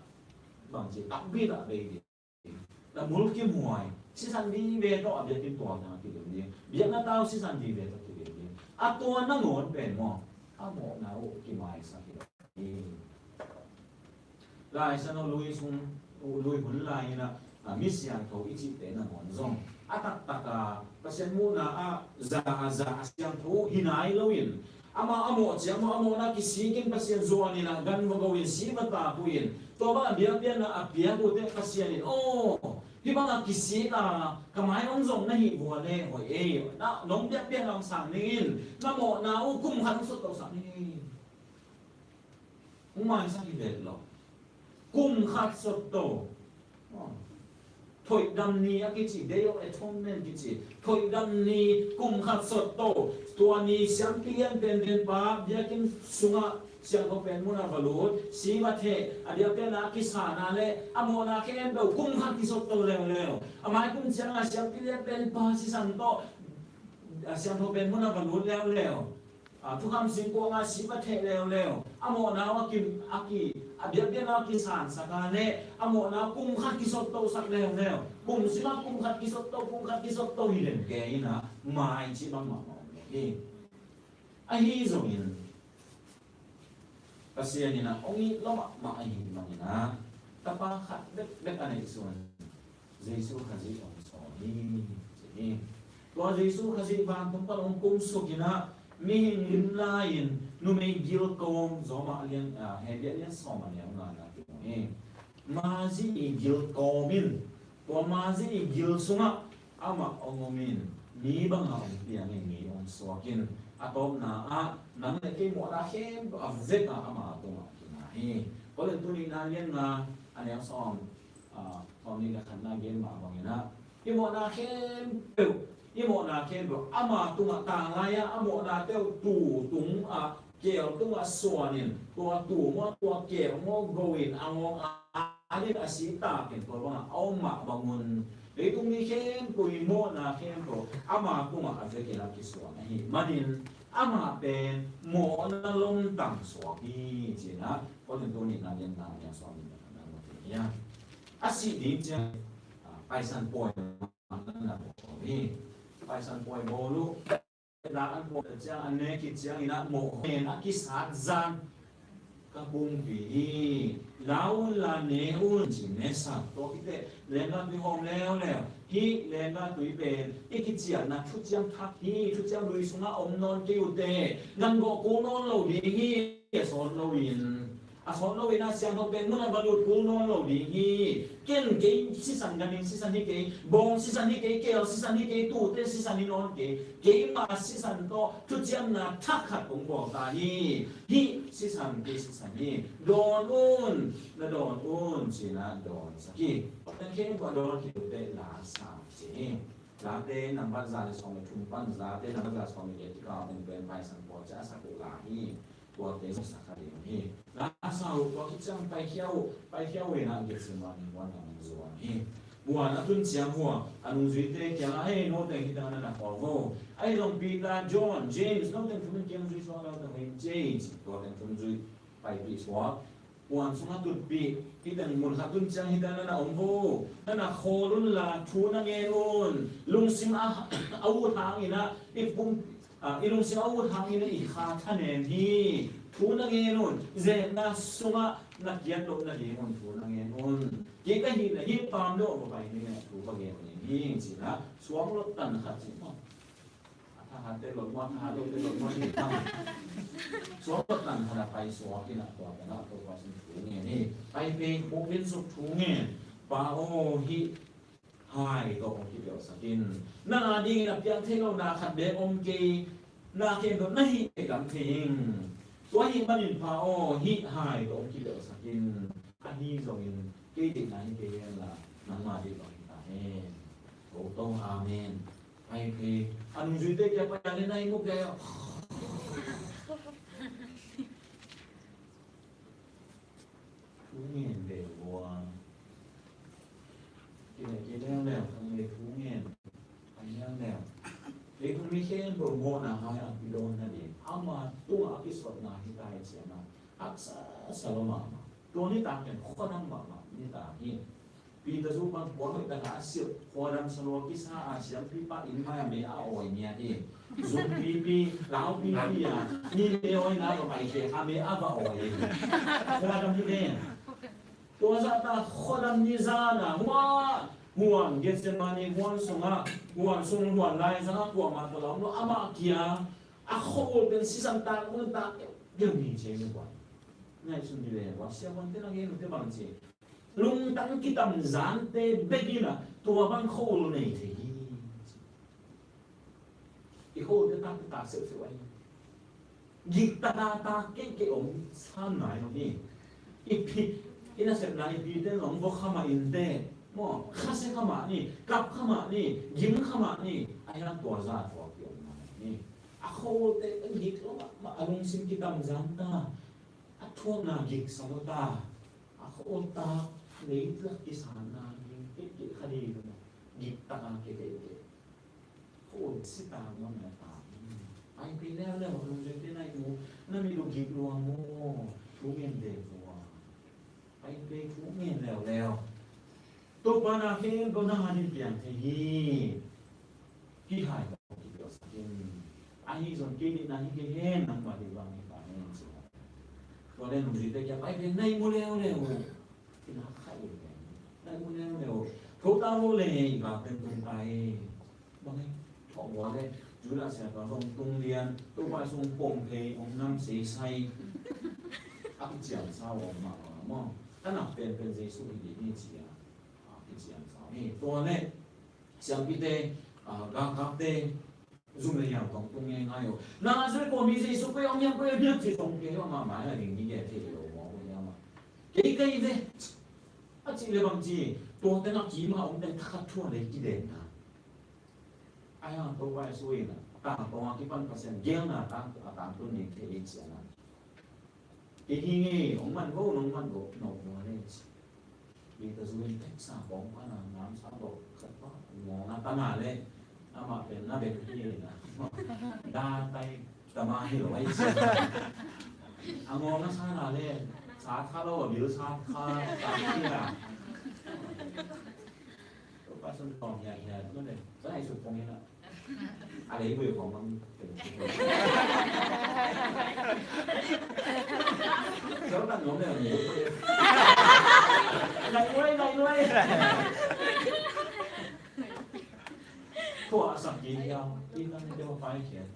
Bang ci takbit ah bei ding. La mulkimhuai. Sisan ding ve tawh a biakinn tuamna kilem ding. Biakna tau sisan ding ve tawh kilem ding. A tua nangawn pen maw. A mawhna uh kimaisak hi. Lai Siangtho Lui sung, Lui hun lai in a, a, mi siangtho i cihte nangawn zong a taktak a Pasian muhna ah za a za a siangtho hi nai loin, amah a mawh ciang maw, a mawhna kisik in Pasian zuan in a gan va go in si va tak uh in, tua bang a biakpiakna a piak uh teh Pasian in, aw, hih bang a kisik a ka mai hong zong na hih vua le hoih ei, na nong biakpiakna hong sang ning in, na mawhna uh kum khat hong sottosak ning in. Hong maisak hi vet lo. Kum khat sotto. Thoihdam ni a kici, Day of Atonement kici. Thoihdam ni kum khat sotto. Tua ni siampi lian penpen pa biakinn sungah siangtho pen munah va lut. Si va theh, a biakpiakna a kisan a le a mawhna khempeuh kum khat kisotto leuleu. A mai kum ciangah siampi lian pen pa sisan tawh, a, siangtho pen munah va lut leuleu. A, thukham singkuang a si va theh leuleu. A mawhna uh a ki, a ki, a biakpiakna uh a kisansak a le a mawhna kum khat kisottosak leuleu. Kum sima kum khat kisotto, kum khat kisotto hi den kei in a, mai ci bang mahmah om lo hi. Ahi zongin Pasian in a hong it lo mahmah ahih manin a, tapa khat bekbek a neihsun Jesu Khazih hong sawl hi, ci hi. Tua Jesu Khazih vantung pan hong kumsuk in a, mihing lim lai-in numei gil kawm, Rom a lian, a, Hebru a lian sawm a neu ngana kimu hi. Mazi i gil kawm in, tua mazi i gil sungah amah hong om in, mi bangah hong piang in, mi hong suak in, a tawpna ah nang le kei mawhna khempeuh a vek a ama tungah kina hi. Korin tu nihna lian nga a neu sawm, a, sawm nih le khatna gen mah bangin a, i mawhna khempeuh, i mawhna khempeuh ama tungah, tanglai-a a mawhna teuh tu tungah, keel tungah suan in, tua tu maw, tua keel maw go in, a ngawng a, a din a si tak in, tua bangah a om mah bangun, leitung mi khempeuh i mawhna khempeuh ama tungah a vek in a kisuan ahih manin, amah pen mawhna lomtang suak hi, ci-in a, Korin tu nihna lian nga a neu sawm nih le khatna mu thei hi a. A sih ding ciang, a, Paisan pawi na bawl hi. Paisan pawi bawl uh. Na an bawl ciang, an ne khit ciangin a mawh hen a kisat zan. Ka pumpi hi. La un la ne un ci ne sak. Tua khit teh lenggah tui hawm leuleu. Hih lenggah tui pen i kicialna thuciam thak hi. Thuciam lui sungah om nawn kei uh teh, nang gawh kul nawn lo ding hi. A sawt loin, a sawt loin a siangtho pen munah va lut kul nawn lo ding hi. Ken kei sisan, ganhing sisan hi kei, bawng sisan hi kei, keel sisan hi kei, tuute sisan hi nawn kei. Keima sisan tawh thuciamna thak khat kong bawl ta hi. Hih sisan kei sisan hi. Dawn un, na dawn un, ci-in a dawnsak hi. Tua khempeuh a dawn khit uh teh la sa ci hi. Late nambat za le sawm le thum pan Late nambat za sawm le giat kikal pen Paisan pawi ci-a a sak uh la hi. Tuate sa kha ding hi. La sa uh, tua khit ciang paikhia uh, paikhia uh in a Gethsemane huan lam hong zuan hi. Buan a tun ciang hua a nungzuite kiangah, "Hei, no teng hi ta na na khawl vo. Ahi zong Peter, John, James, no teng thum in kiang zui suak lo ta hi, James, tua teng thum zui paipih suak. Buan sungah tutpih, hi teng mun khat tun ciang hi ta na na om vo. Na na khawl un la, thu na ngen un. Lungsim a, a ut hangin ah, i pum, a, i lungsim a ut hangin ah i kha thanem hi. Thu na ngen un. Zehna sungah na kiat loh nadingun thu na ngen un. Kei ka hih na hih pam deuh va pai ni nge thu va gen ni hi," ci-in ah suang lot tan khat ci maw. A thahat te lot maw, a thahat loh te lot maw, hi tam. Suang lot tan khat a pai suak in ah tua tan ah Topa sung thu ngen hi. Pai pei khuk in suk thu ngen. "Pa aw, hih hai tawh hong kipelhsak in. Na adingin a piang thei lo na khat beek om kei, na khempeuh na hih beek dam thei ing. Tua ahih manin Pa aw, hih hai tawh hong kipelhsak in. Ahi zongin kei deihna hi kei hen la, nangma deih bang hi ta hen." Ko to, amen. Pai pei. A nungzuite kia pai a le nai mu kia. Thu ngen ve vua. Kile ki leuleu, khangle thu ngen. A leuleu. Leitung mi khempeuh mawhna hai a kidawn nading, ama tungah a kisotna hi ta hi ciangin, haksa sa lua mahmah. Tua nitak pen khuadam mahmah nitak hi. Peter zu bang kua hoih taka a silh, khuadam sa lua kisa a siampipa inn mai a me a awi ngiat hi. Zumpipi, laupipi a, mi me awina va paikhia kha me a va awi hi. Khuadam hi ve. Tua zahta khuadam ni zan a, hua, huan Gethsemane huan sungah, huan sung huan laizang a kuamah tawh la om lo, amah kia, a khua-ul pen sisan tak, un tak, deuh ni ciang hi kua. Ngaihsun hi ve, kua siavuante na gen uh te bang ci. Lungtang kitamzante bek in ah tua bang khua-ul nei thei hi. I khua-ul te tak, tak seuhseuh ahi. Gik taka tak keikei om sam nai lo hi. I pi, i nasepna i pite zong vok kha mah in teh, maw, khasia kha mah ni, kap kha mah ni, gim kha mah ni, ahi hang tua zah tua kiom nai ni. A khua-ul te gik lo mahmah, a lungsim kitamzan ta, a thuakna giksa lo ta. A khua-ul tak, leitlak kisanna ding keikei kha ding lo. Gik taka keikei. Khua-ul si tak lo na tak. Pai pei leuleu, a nungzuite na i mu, na mit uh gik lua maw, thu ngen ve vua. Pai pei thu ngen leuleu. Topa na khempeuh nang ading piang thei hi. Hih hai tawh kipelhsak in. Ahi zong kei deihna hi kei hen, nangma deih bang hi ta hen ci. Tua leh nungzuite kiang pai pen na i mu leuleu. Kina khai in pen na i mu leuleu. Tho ta lo leh i gak pen tung ta e. Bang e. Thawh bua leh Judas Iskariot zong tung lian. Topa sung pom phei, ong nam seisai. A kiciamsa ong mah mah maw. Ka nak penpen Jesu hi ding hi ci a. A kiciamsa hi. Tua leh siampite, a, galkapte, zum le hiam tawh tung ngeingai uh. Nazareth khua mi Jesu koi om hiam, koi om hiam ci tawh kei uh, amah mai a ding hi kei thei lo maw, koi hiam a. Kei kei ve. A cih leh bang ci, tuate na kim a om teng thakhat thu a lei kidenna. Ahi hang Topa Jesu in a, tangtawng a kipan Pasian geelna tang, a tangtun ding thei hi ci a na. Kei hi ngei, hong man go, nong man go, nong man go le. Peter zu in teksa bawng pana namsa bawk khat pa, ngawng a tama le, amah pen na bek hi na. Da tai tama hi lo ai ci. A ngawng a sa na le, sa kha lo, a bil sa kha, sa kha. Topa sun tawng hiat hiat, no le, sa nai suk pong hi na. A lei bui khawng bang. Zo tan ngom le ngom. Nai nuai, nai nuai. Tua sak ki hiam, ki tan te wa pai khian.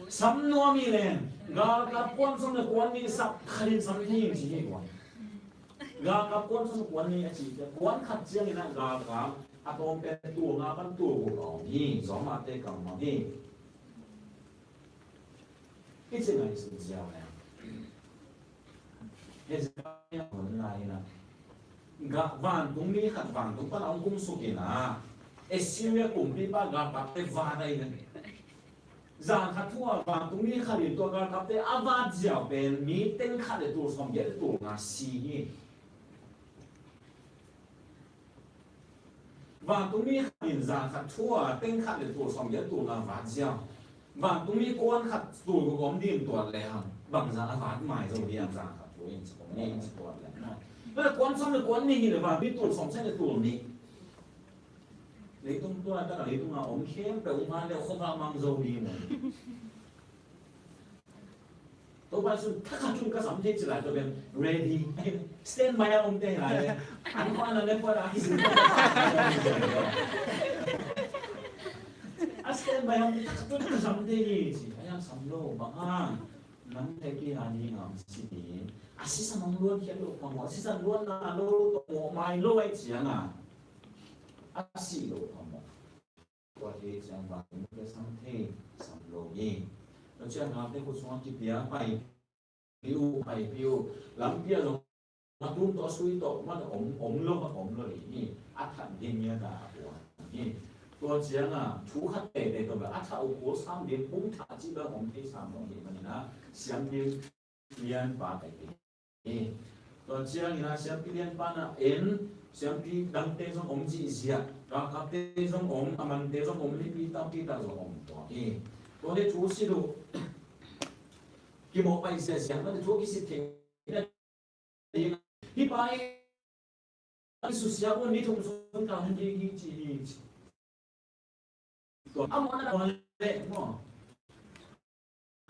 Sam nuam hi leng, galkap kuan sung le kuan nih sap khat in sam thei ci hi kuan. Galkap kuan sung kuan nih a ci te, kuan khat ciangin a galkap a tawm pen tul nga pan tul guk a om hi, Roma te kam mah hi. I ci ngaihsun ziau leh Hezekiah hun lai-in a, ga, vantung mi khat vantung pan a hong kumsuk in a, Assyria kumpipa galkapte vat a hi ve. Zan khat thu-a vantung mi khat in tua galkapte a vat ziau pen mi teng khat le tul sawmgiat le tul nga si hi. Vantungmi khat in zan khat thu a teng khat le tul sawmgiat tul nga vat ziau. Vantungmi kuan khat tul guk om ding tuat le hang bangzah a vat mai zo ding zan khat thu in ci om ni in ci tuat le. Kuan sawm le kuan nih hi le vantungmi tul sawmsek le tul nih. Leitung tua taka leitung a om khempeuh um han le khuavak mang zo ding. Topa Jesu thakhat tun ka sam thei ci lai, tua pen ready. Stand by a om te hi lai. An khua na le khua na hi. A stand by a om te thakhat tun ka sam thei hi ci. A yang sam lo bang hang. Nang te ki a ni ngam si ni. A si sa mang luan khia lo phamawh. A si sa luan na lo to mo mai lo ai ciang a. A si lo phamawh. Tua hi ciang vang in ka sam thei sam lo hi. Tua ciang ngam te khut sungah kipia pai piu, pai piu. Lampi ah zong a tum tawh a sui tawh man om, om lo, om lo hi. A that ding nia ta a puan hi. Tua ciang a thu khat tete tawh a thah uh kul sam ding pum thah ci bang om thei sam lo hi. Manina siam ding lianpa kai hi. Tua ciangin a siampi lianpa na en, siampi dangte zong om zihziah, ralkapte zong om, a mante zong om, mipi tampi tak zong om tua hi. Tua le thu sit uh kimawh pai ziahziah mah le thu a kisit theihna ding. Hih pa in susia un ni thum sung ka hong ding hi ci hi ci. Tua a mawhna tua le maw?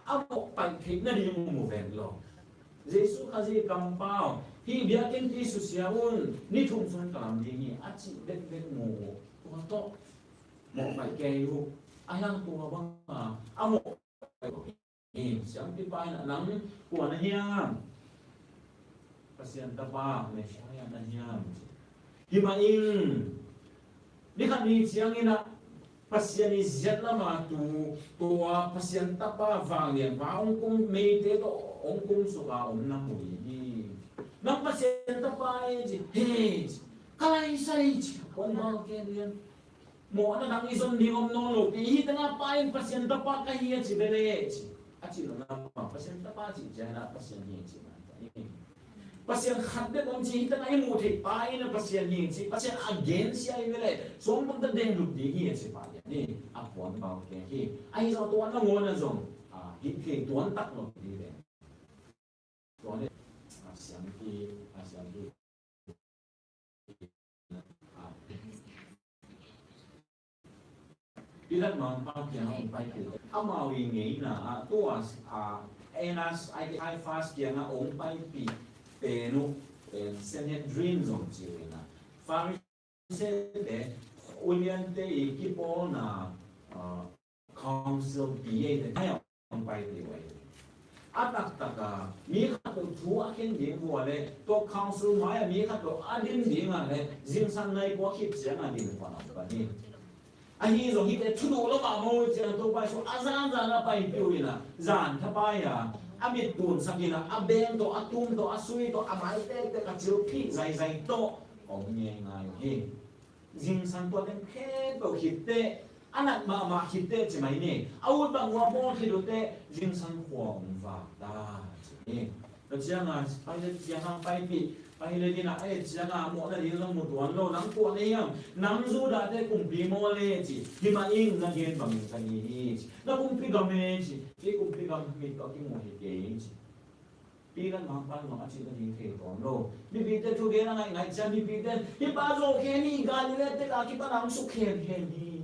A mawh paih theih nading mu veng lo. Jesu Khazih kampau hih biakinnpi susia un ni thum sung ka lam ding hi a cih bekbek mu uh. Tua tawh mawh paih kei uh. A hiang tua banga a mawh paih hi. Siampi pa in a nang kua na hiam? Pasian Tapa Messiah na hiam? Hi mah in ni khat ni ciangin a Pasian i ziat lama tu tua Pasian Tapa vanglianpa hong kum meite tawh hong kum suka om na mu hi. Nang Pasian Tapa e ci, he ci, ka lai sai ci, kong bang ken lian. Mawhna dang i zon ding om nawn lo pi hi tena pa in Pasian Tapa ka hi a ci bele ci. A ci lo na ma Pasian Tapa ci ciana Pasian hi ci na. Pasian khat bek om ci hi tena i muh theih pa in a Pasian hi ci. Pasian a gen sia i bele. Sawm pun ta den lup ding hi a ci pa hi a ni. A puan bau ke hi. A hi zong tuan na ngawna zong. A hi thei tuan tak lo hi le. Tua le a siampi, a siampi. Pilat mangpa kiang a hong paipih. Amau i ngeina ah tua a Annas, Caiaphas kiang a hong paipih pen uh pen Sanhedrin zong ci uh hi na. Pharisee te, uliante i kipawlna, ah, council P A te mai a hong pai ti uh ahi. A taktak a mi khat tawh thu a khen ding vua le tua council mai a mi khat tawh a din ding a le zingsang nai kua khit ciang a din kua na pa ni. Ahi zong hite thuduh lo mah maw ciang Topa Jesu a zanzan a pai piu in a zan thapai a a mit tunsak in a a beng tawh a tum tawh a sui tawh a mai tektek a cilphih zaizai tawh om ngeingai uh hi. Zingsang tua teng khempeuh khitteh a nat mahmah khitteh ci mai ni. A ut bang ua bawl khit uhteh zingsang khua hong vak ta ci ni. Tua cianga Pilat cianga paipih, Pilat in a et cianga mawhna ding zong mu tuan lo, nang kua na hiam? Nang Judahte kumpi maw le ci. Hi mah ing na gen bangin ka hi hi ci. Na kumpi gam e ci. Kei kumpi gam mit tawh kimu hi kei ci. Pilat mangpa in zong a cih nading thei tuan lo. Mipite thugen a ngaih ngaih ciang mipite hih pa zawh kei ni, Galilee tek a kipan a hong suk khen khen hi.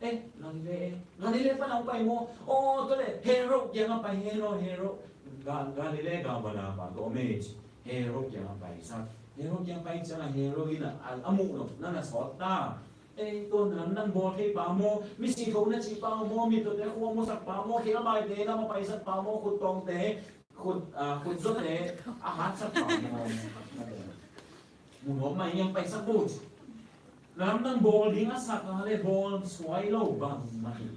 Eh, Galilee, Galilee pan a hong pai maw? Aw, tua le Herod kiang a pai, Herod, Herod. Ga-, Galilee gam van a pa tawh om e ci. Herod kiang a pai sak. Herod kiang a pai ciang a Herod in a, a, a muh lo, na na sawt ta. Eh, tua na lam nang bawl thei pa maw? Misi tho na cih pa maw? Mi tawh te khua musak pa maw? Khia baite lam a paisak pa maw? Khut tawngte, khut, ah, khut zawte a hatsak pa maw? Mu nuam mai ngiang paisak bu. Na lam nang bawl ding a sak a le bawl suai lo bang mah hi.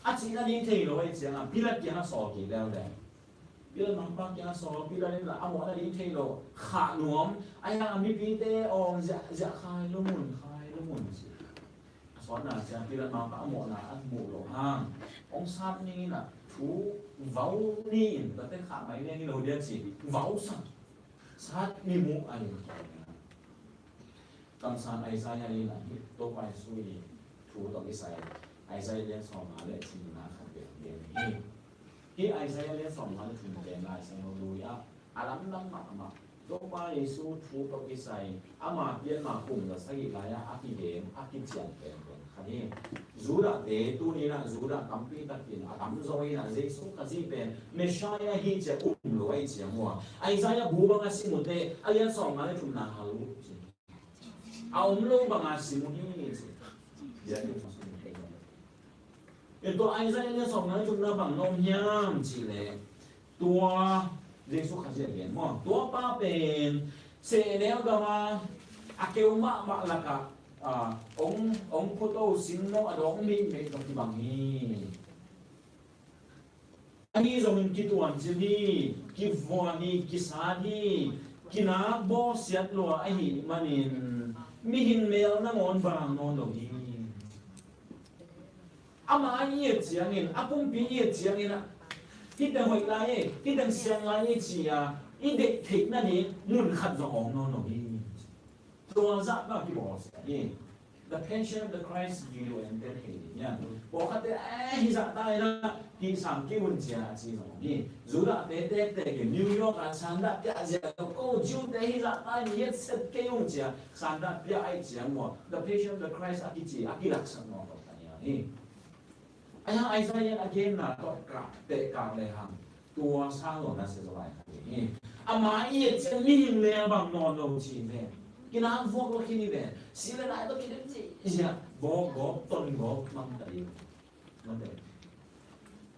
A cih nading thei lo ahih ciangin Pilat kiangah sawl kik leuleu. Pilat mangpa kiangah sawl, Pilat in lah a mawhna ding thei lo, khah nuam. Ahi hangin mipite aw, ziah, ziah khai lo mun, khai lo mun ci. A sawtna ciang Pilat mangpa a mawhna a muh loh hang hong sat ni in ah thu vau ni in, tate khah mai liang hi lo dia ci, vau sak. Sat ni muh a in. kamsang Isaiah in ah hih Topa Jesu i thu tawh kisai Isaiah lian sawmnga le thumna khat pen gen hi. Hih Isaiah lian sawmnga le thum pen Lai Siangtho lui ah a lamdang mahmah Topa Jesu thu tawh kisai ama pianma kum za sagih lai-ah a kigen a kician penpen khat hi. Judahte tuni-in ah Judah tampi takin a tamzaw in ah Jesu Khazih pen Messiah hi ci-a um lo ahih ciang uh a, Isaiah bu bang a sim uh teh a lian sawmnga le thumna hal uh ci. A om lo bang a sim uh hi ci. Biakinn sung sim uh hi. Tua Isaiah lian sawmnga le thumna bang na om hiam cih leh tua Jesu Khazih a gen maw, tua pa pen sehnel gam a, a keu mahmah lakah, ah, ong, ong khuto sing no a dawng meimei tawh kibang hi. Ahi zongin kituancil hi, kivuan hi, kisat hi, kinak bawsiat lua ahih manin mihing mel nangawn bang nawn lo hi. Ama i et ciangin, a kumpi i et ciangin ah, hih teng hoih lai e, hih teng siang lai e ci-a i deih theih nading mun khat zong om nawn lo hi. Tua zahta kibawlsia hi. The Passion of the Christ video en pen thei ding hiam? Pawlkhatte, eh, hih zahta in ah hih sam kei un ci-a a ci zong om hi. Judahte tektek in New York ah sandah piah zia lo, oh, Jew-te hih zahta in hiatset kei un ci-a sandah piah ahih ciang maw, The Passion of the Christ a kici a kilaksak nawn lo ta hi. Ahi hang Isaiah in a genna tawh kah, teh kah lehang tua sang lo na sia zaw lai kha ding hi. Ama i et ciang mihing mel bang nawn lo ci ve. Kinak vuak lo khin hi ve. Si le nai tawh kidem zihziah, bawk gawp, ton gawp mang ta ding. Mate.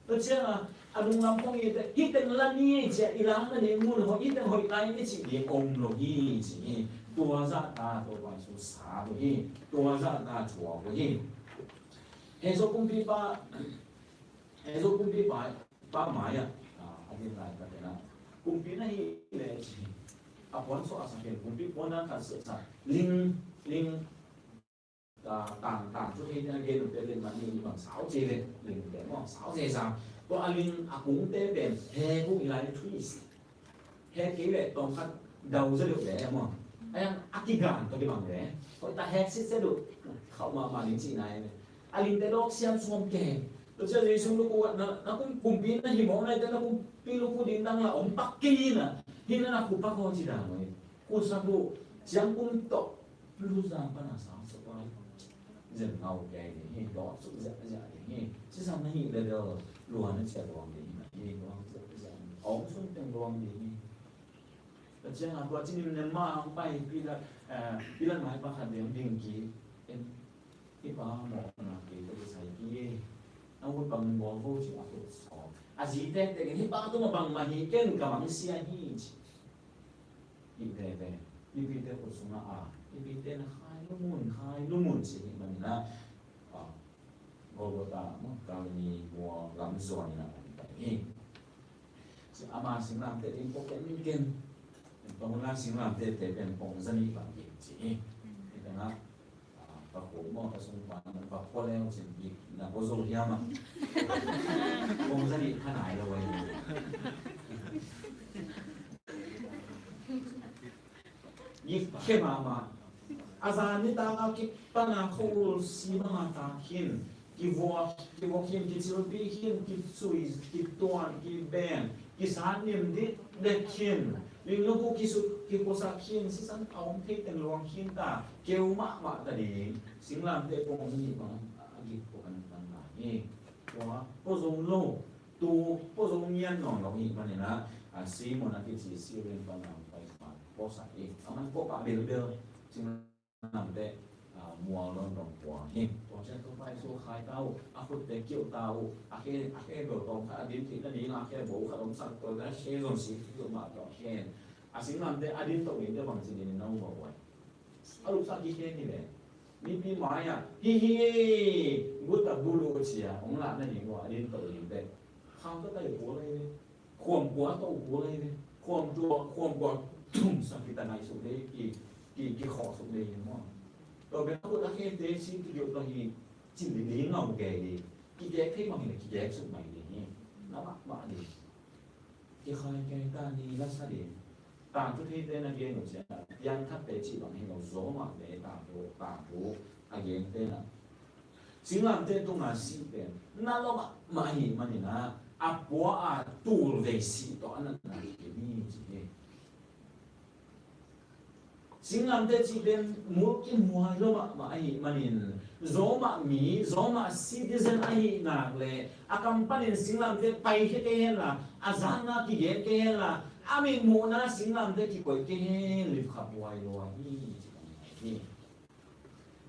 Tua ciangin a lunglam khong i teh, hih teng la ni ci-a i lak nading mun hoih, hih teng hoih lai ni cih ding om lo hi ci hi. Tua zahta Topa Jesu sat uh hi. Tua zahta thuak uh hi. Hezo kumpipa, Hezo kumpipa, pa mai-ah, ah, a din lai ka tena. Kumpi na hi le ci. A puan so a sa ken kumpi puan na ka sa sa. Ling, ling, ah, tang, tang cu hei na gen te len man ni bang sau ci le. Ling te mo sau ci sa. Ko a ling a kung te pen he kung i lai twist. Hek kei leh tawmkhat dau zia deuh leh maw? Ahi hang a kigan tawh kibang leh hoih tak hek sit zia deuh. Khauh mahmah ding cihna hi leh a lingte dawk siam sawm keng. Tua ciang Jesu lukhu na, na kum, kumpi na hi mawk nai teh na kumpi lukhu ding dang la om pak kei in a, hih na na khupak haw ci dan uh hi. Khusak uh ciang kum tawh Luzang pan a sang sak uh hi. Zen ngau kei ding hi, dawh suk ziahziah ding hi. Sisan na hih leh bel luan na ciah luang ding hi, luang ziahziah ding hi. A om sung teng luang ding hi. Tua ciangin tua cinin nem mah hong pai Pilat, eh, Pilat mai pakhat ding ding ki. En, hih pa mawhna kei ka kisai ki e. Na ut bang bawl vo ci a kut sawm. A zi tektek in hih pa tungah bangmah hi ken ka mangsia hi ci. Hih veve. Mipite khut sungah a, mipite na khai lumun, khai lumun ci hih manin ah, ah, Golgotha maw, Kalvari mual lam zuan in a om ta hi. Ci ama singlamteh ding pawh ken ken. Tua hun lai singlamteh te pen pawng za nih bang ding ci hi. Hih tengah, ah, ka khua maw, ka sung pa na ka khua leu cin bik na ko zo hiam ah. Pawng za nih kha nai lo ai. Gik khia mahmah. A zan nitak a kipan a khua-ul si bang a tak khin, kivuak, kivuak khin, kicilpi khin, kicui, kituan, kibeng, kisat nim dikdek khin, linglukhu kisut, kikhuasak khin, sisan a om thei teng luang khin ta, keu mahmah ta ding, singlamteh pawng nih bang a gik khua kan pan ta hi. Tua pua zong lo, tu pua zong ngian nawn lo hi manin ah, a Simon a kici Cyrene pan a pai pan puasak hi. A man puak pah belbel, singlamteh, ah, mual nawn dong puang hi. Tua ciang Topa Jesu khai ta uh, a khutte kiuh ta uh, a khe, a khe bel tawm khat a din theih nading a khe bo khat om sak tua, a khe zon si kiuh mah tua khen. A singlamteh a din toh ding te bang ci ding in na um uh a buai. A luksak kikhen hi le. Mipi mai-ah, hi hi, guta bulu cia, hong lah nading uh a din toh ding te. Khang ka tai kua lai ve. Khuam kua toh kua lai ve. Khuam tua, khuam kua tum sak kita ngai suk le, ki, ki, ki khawh suk le hi maw. Tua bek a kut a khen te si ki diuh toh hi, cin ding ding ngau ke hi. Ki kek thei bang hi le, ki kek suk mai ding hi. Na mah mah ding. Kikhai kei ta ni la sa ding. tangthu theite na gen uh ciangin, piangthakte cih bang hi lo, Roma te tangthu, tangthu a gente na, singlamteh tunga sih pen na lua mahmah ahih manin ah, a pua a tul vei sih tawh a natna hi ci hi. Singlamteh cih pen mulkimhuai lua mahmah ahih manin, Roma mi, Roma citizen ahih nak leh a kam panin singlamteh paikhia kei henla, a zakna kigen kei henla, a mitmuhna singlamteh kikoih kei hen, lipkhaphuai lua hi ci hi.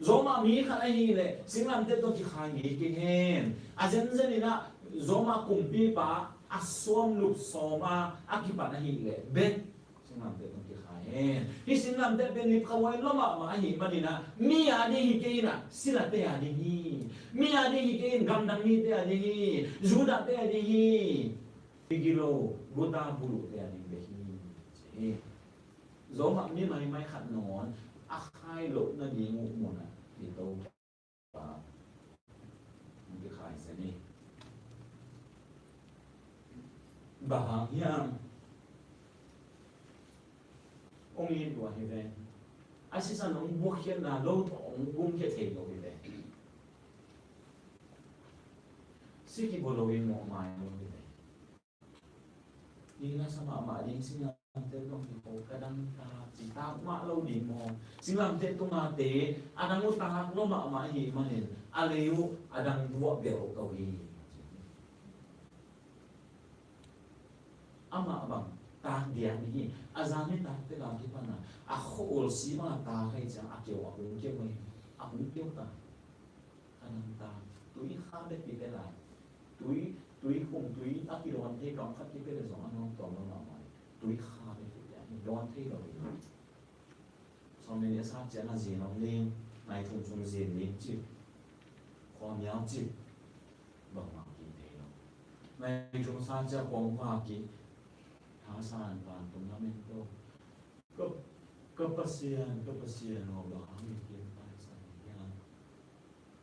Roma mi khat ahih leh singlamteh tawh kikhai ngei kei hen. A zenzen in ah Roma kumpipa a suamlup sawm a a kipan ahih leh bek singlamteh tawh kikhai hen. Hih singlamteh pen lipkhaphuai lua mahmah ahih manin ah, mi a ding hi kei in ah, silate a ding hi. Mi a ding hi kei in, gamdang mite a ding hi. Judahte a ding hi. Migilo, guta buluhte a ding bek hi ci hi. Roma mi maimai khat nawn a khai loh nading uh mun ah i Topa hong kikhai zen hi. Bang hang hiam? Hong it lua hi ve. A sisan hong bukkhiatna lo tawh hong gumkhia thei lo hi ve. Si kibawl lo in mawhmai lo hi ve. Ding na sa mahmah ding, singlamteh tawh kiko, ka dang tak ci, tak mah lo ding maw? Singlamteh tunga te a dang uh tak lua mahmah ahih manin a lei uh a dang buah belh to hi. Amah bang tak diak ding hi. A zan ni tak tek a kipan a, a khua-ul si bang a tak ahih ciang a keu a kung keu hi. A kung keu ta. Ka dang tak, tui kha bek kipia lai. Tui, tui khum, tui a kidawn thei kam khat kipia leh zong a nuam tuam lo mahmah hi. Tui kha bek kipia hi, dawn thei lo hi. Sawm nih a sat ciang a zin om ding, nai thum sung zin ding ci. Khuamial ci. Bangmah kim thei lo. Nai thum sat ciang khuam hua kim. Thasan vantung lamen to. Ka, ka Pasian, ka Pasian aw, bang hangin ka taisan hiam?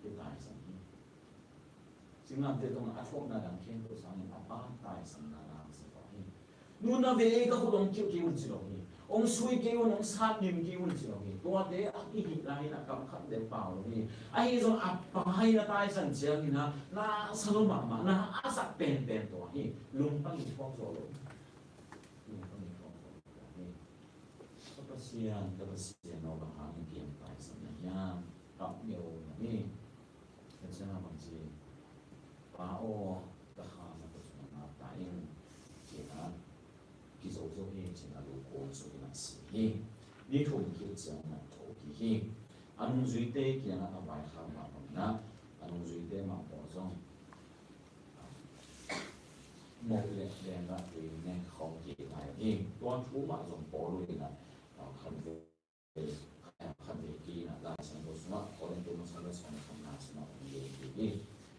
Ka taisan hi. Singlamteh tungah a thuakna dang khempeuh sangin a Pa taisanna na sak hi. Nu na ve ei, ka khut hong kiuh kei un ci lo hi. Hong sui kei un, hong sat nim kei un ci lo hi. Tuate a i hih lai-in a kam khat bek pau lo hi. Ahi zong a Pa in a taisan ciangin a, na sa lua mahmah, na a sak penpen tua hi. Lungtang in thuak zo lo. Lungtang in thuak zo lo hi. Ka Pasian, ka Pasian aw, bang hangin ka taisan na hiam? Kap ngeu na hi. Ka ciang a bang ci, Pa aw, ka kha na ka sung na ta in, ci-in a kizo zo hi, ci-in a lungkuang sung in a si hi. Ni thum khit ciang na tho kik hi. A nungzuite kiangah a vaikhak mah bangin a, a nungzuite mah pawl zong moh le dengah tui nek khawm kik lai hi. Tua thu mah zong Paul in a, a khat ve, khat ve kik in a, Lai Siangtho sungah, Korinto masa le sawm le khatna sungah hong gen kik hi.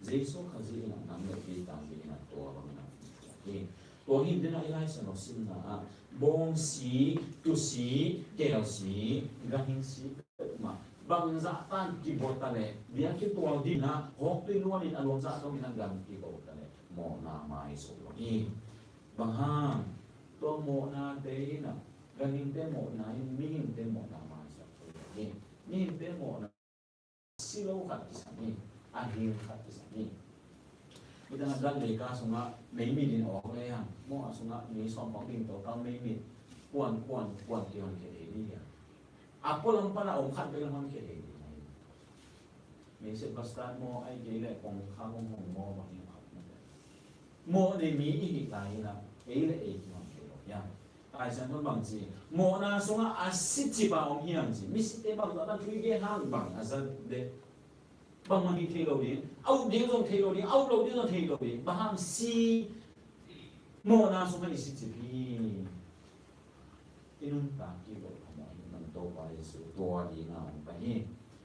Jesu Khazih in a, nang le kei tang dingin a, tua bangin a hong thuak hi. Tua hi in, den a i Lai Siangtho simna ah, bawngsi, tusi, kelsi, ganhingsi, mah bangzah tan kibawl ta leh, bia kitual ding a, hawk tui luan in a luangzah dong in a gan kibawl ta leh, mawhna maisak lo hi. Bang hang? Tua mawhnate in a, ganhingte mawhna in mihingte mawhna maisak lo hi. Mihingte mawhna si lo khat kisam hi, a hing khat kisam hi. Midang a gan leika sungah meimit in awk le hang, maw a sungah mi sawm pang ding tawh kal meimit, kuan, kuan, kuan kihon khia thei ding hi a. A pualam pan a om khat bek hong hon khia thei ding hi. Meisep bastard maw, ahih kei leh kongkhak hong hong maw, bang hi khat na te. Mawh nei mi i hih lai-in a, ei le ei kihon thei lo hiam? Lai Siangtho in bang ci, mawhna sungah a sicip a om hiam ci. Misite bangzah tan thu i gen hang bang a za dek. Bangmah hih thei lo ding, a up ding zong thei lo ding, a up lo ding zong thei lo ding. Bang hang? Si, mawhna sungah i sicip hi. I nuntak kik loh phamawh ahih man Topa Jesu tua dingin hong pai hi.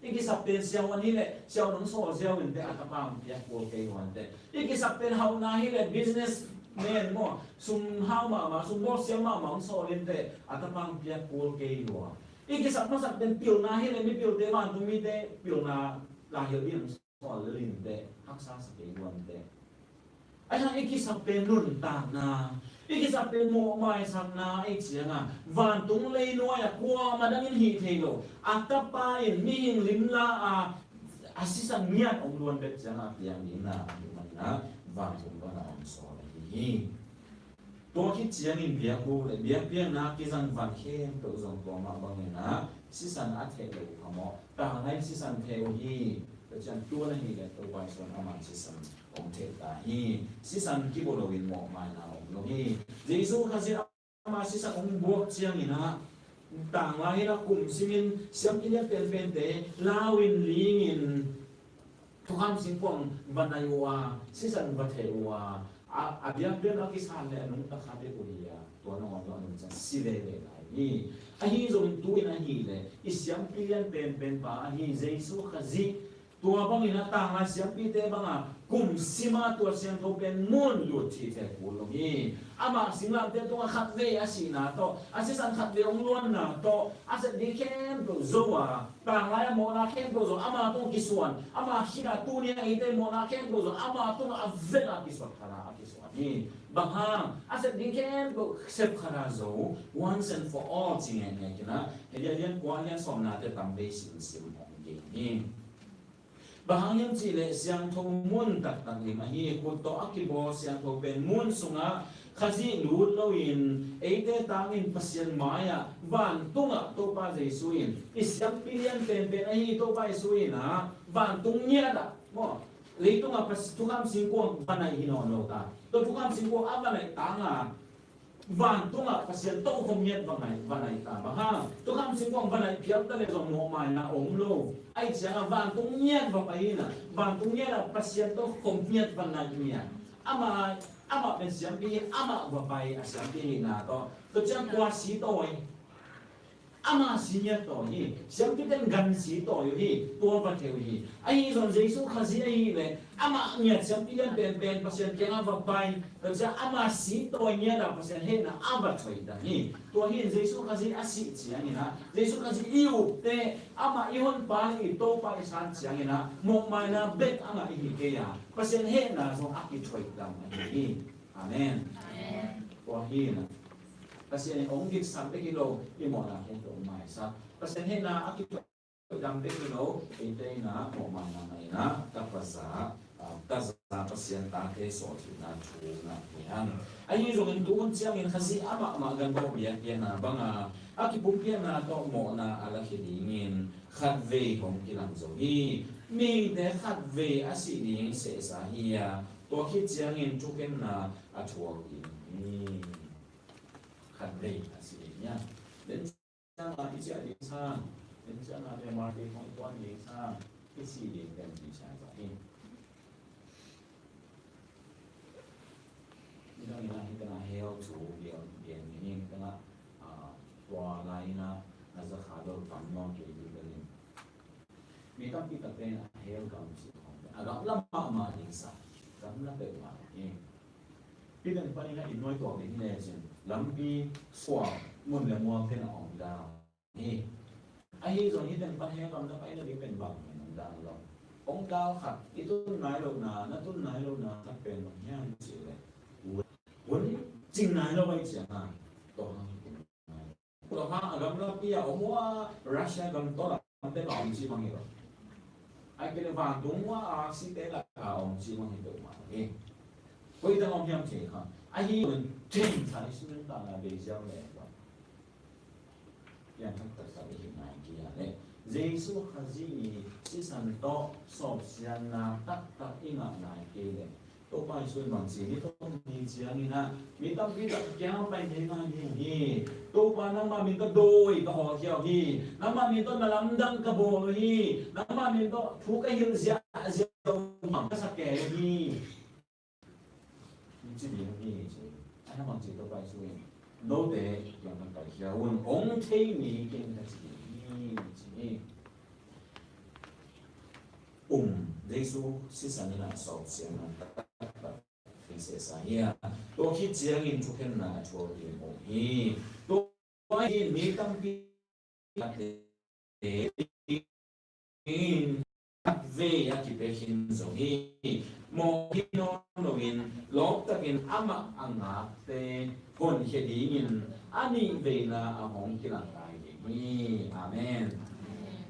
I kisap pen siavuan hi leh siavuan hong sawl ziau in teh, a tapa hong piak kul kei uh in teh. I kisap pen hauhna hi leh businessman maw, sum hau mahmah, sum bawl siam mahmah hong sawl in teh, a tapa hong piak kul kei uh. I kisap masak pen pilna hi leh mipilte, vantung mite pilna lai hilh in hong sawl lel in teh, haksa sa kei uh in teh. Ahi hang i kisap pen nuntakna, i kisap pen mawhmaisakna ahih ciangin, vantung leinuai-ah kuamah dangin hih thei lo a Tapa in mihing lim la a, a sisan ngiat hong luan bek ciangin a piang dingin a hih manin a vantung pan a hong sawl ahi hi. Tua khit ciangin biakbuk le biakpiakna kizang van khempeuh zong tua mah bangin a sisan a theh lo uh kha maw? Tanglai in sisan theh uh hi. Tua ciang tu-in ahih leh Topa Jesu in ama sisan hong theh ta hi. Sisan kibawl loin mawhmaina om lo hi. Jesu Khazih ama sisan hong buak ciangin a, tanglai in a kum simin siampi lian penpente lau-in lingin thukham singkuang va nai uh a, sisan va theh uh a, a, a biakpiakna a kisan leh a nungta kha bek uh hi a, tua nangawn zong a nungta si veve lai hi. Ahi zongin tu-in ahih leh i siampi lian penpen pa ahi Jesu Khazih, tua bangin a tanglai siampite banga kum sima tua siangtho pen mun lut thithe kul lo hi. Amah singlamteh tungah khatvei a sihna tawh, a sisan khatvei hong luanna tawh, a sep ding khempeuh zo a, tanglai a mawhna khempeuh zo ama tungah kisuan, ama khit a tuni a eite mawhna khempeuh zo ama tungah a vek a kisuan khat a, a kisuan hi. Bang hang? A sep ding khempeuh sep khat a zo, once and for all ci ngekngek in a, hih a lian kua lian sawmnate tam bei simsim hong ding hi. Bang hang hiam cih leh siangtho mun taktak lim ahi, khut tawh a kibawl siangtho pen mun sungah Khazih lut loin eite tangin Pasian mai-ah vantungah Topa Jesu in i siampi lian penpen ahi Topa Jesu in a vantung ngiat ah maw, leitungah pas-, thukham singkuang va naih hi nawn lo ta. Tua thukham singkuang a va naih tangin vantungah Pasian tokhom ngiat va naih, va naih ta. Bang hang? Thukham singkuang va naih phial ta leh zong mawhmaina om lo. Ahih ciangin vantung ngiat va pai in a, vantung ngiat ah Pasian tokhom ngiat va naih ngiat. Amah, amah pen siampi hi, amah va pai a siampi hihna tawh. Tua ciang kua si tawi? Ama si ngiat tawi hi. Siampite in gan si tawi uh hi, tua va theh uh hi. Ahi zong Jesu Khazih ahih leh amah ngiat siampi lian penpen Pasian kiangah va pai. Tua ciang ama si tawi ngiat a Pasian hehna a va thoih dan hi. Tua hi in Jesu Khazih a sih ciangin a, Jesu Khazih i upte, amah i honpa le i Topa i san ciangin a, mawhmaina bek a ngah i hi kei a, Pasian hehna zong a kithoih dan ahi hi. Amen. Amen. Tua hi in a, Pasian in hong diksak bek hi lo, i mawhna khempeuh hong maisak. Pasian hehna a kithoih dam bek hi lo, eite in a mawhmaina ngah in a, tapaza, ah, taza Pasian tate sawlhihna thu ngah hi hang. Ahi zongin tu hun ciangin Khazih amah mah ganbawl biakpiakna banga a kipumpiakna tawh mawhna a lakhia dingin khatvei hong kilang zo hi. Mihingte khatvei a sih ding sehsa hi a, tua khit ciangin thukhenna a thuak ding hi. Khatvei a si ding hi a. Den ciangin i ciah ding sang, den ciangin te martir khong i tuan ding sang, i si ding den ci sa hi. Nidang in a hih tengah hell thu lian, lian hi, hih tengah, ah, tua lai in a, a za kha dol tam nawn kei ding bel in. Mi tampi takte in a hell gam ci khong a gamla mahmah ding sa, gamla peuhmah hi. Hih teng panin a inn nuai tuak ding hi lecin lampi suak mun le mual ten a om ding hi. Ahi zong hih teng pan hell gam na paina ding pen bang hi nang dan lo. Hong dal khat, i tun nai lohna, na tun nai lohna khat pen bang hiam cih leh, hun cing nai lo ahih ciangin, tua hang hi teng. Tua hang a gamlapi a om uh a, Russia gam tawh lamte a om ci bang hi lo. Ahih kei leh vantung uh a, a site lak a om ci bang hi peuhmah hi. Koi teng om hiam thei kha. Ahi zong thei thei sung tang a bei ziau leh. Piang taktak i hi nai kei a leh Jesu Khazih i sisan tawh sawpsiatna taktak i ngah nai kei leh Topa Jesu in bang ci, ni thum ni ciangin a mi tampi tak kiang pai thei nai ding hi. Topa nangmah min tawh dawi ka hawlkhia uh hi. Nangmah min tawh na lamdang ka bawl uh hi. Nangmah min tawh thu ka hilh ziahziah uh hi. Ka sa kei uh hi. Ci ding hi ci. A na bang ci Topa Jesu in, note kiang kan paikhia un, hong thei ni kiang ka ci ding hi ci hi. Um, Jesu sisan in a sawpsiatna taktak hi sehsa hi a, tua khit ciangin thukhenna a thuak ding uh hi. Tua hi mi tampi in vei a kipia khin zo hi. Mawh hi nawn loin lawptakin amah a ngakte honkhia dingin a nih veina a hong kilangkai ding hi. Amen.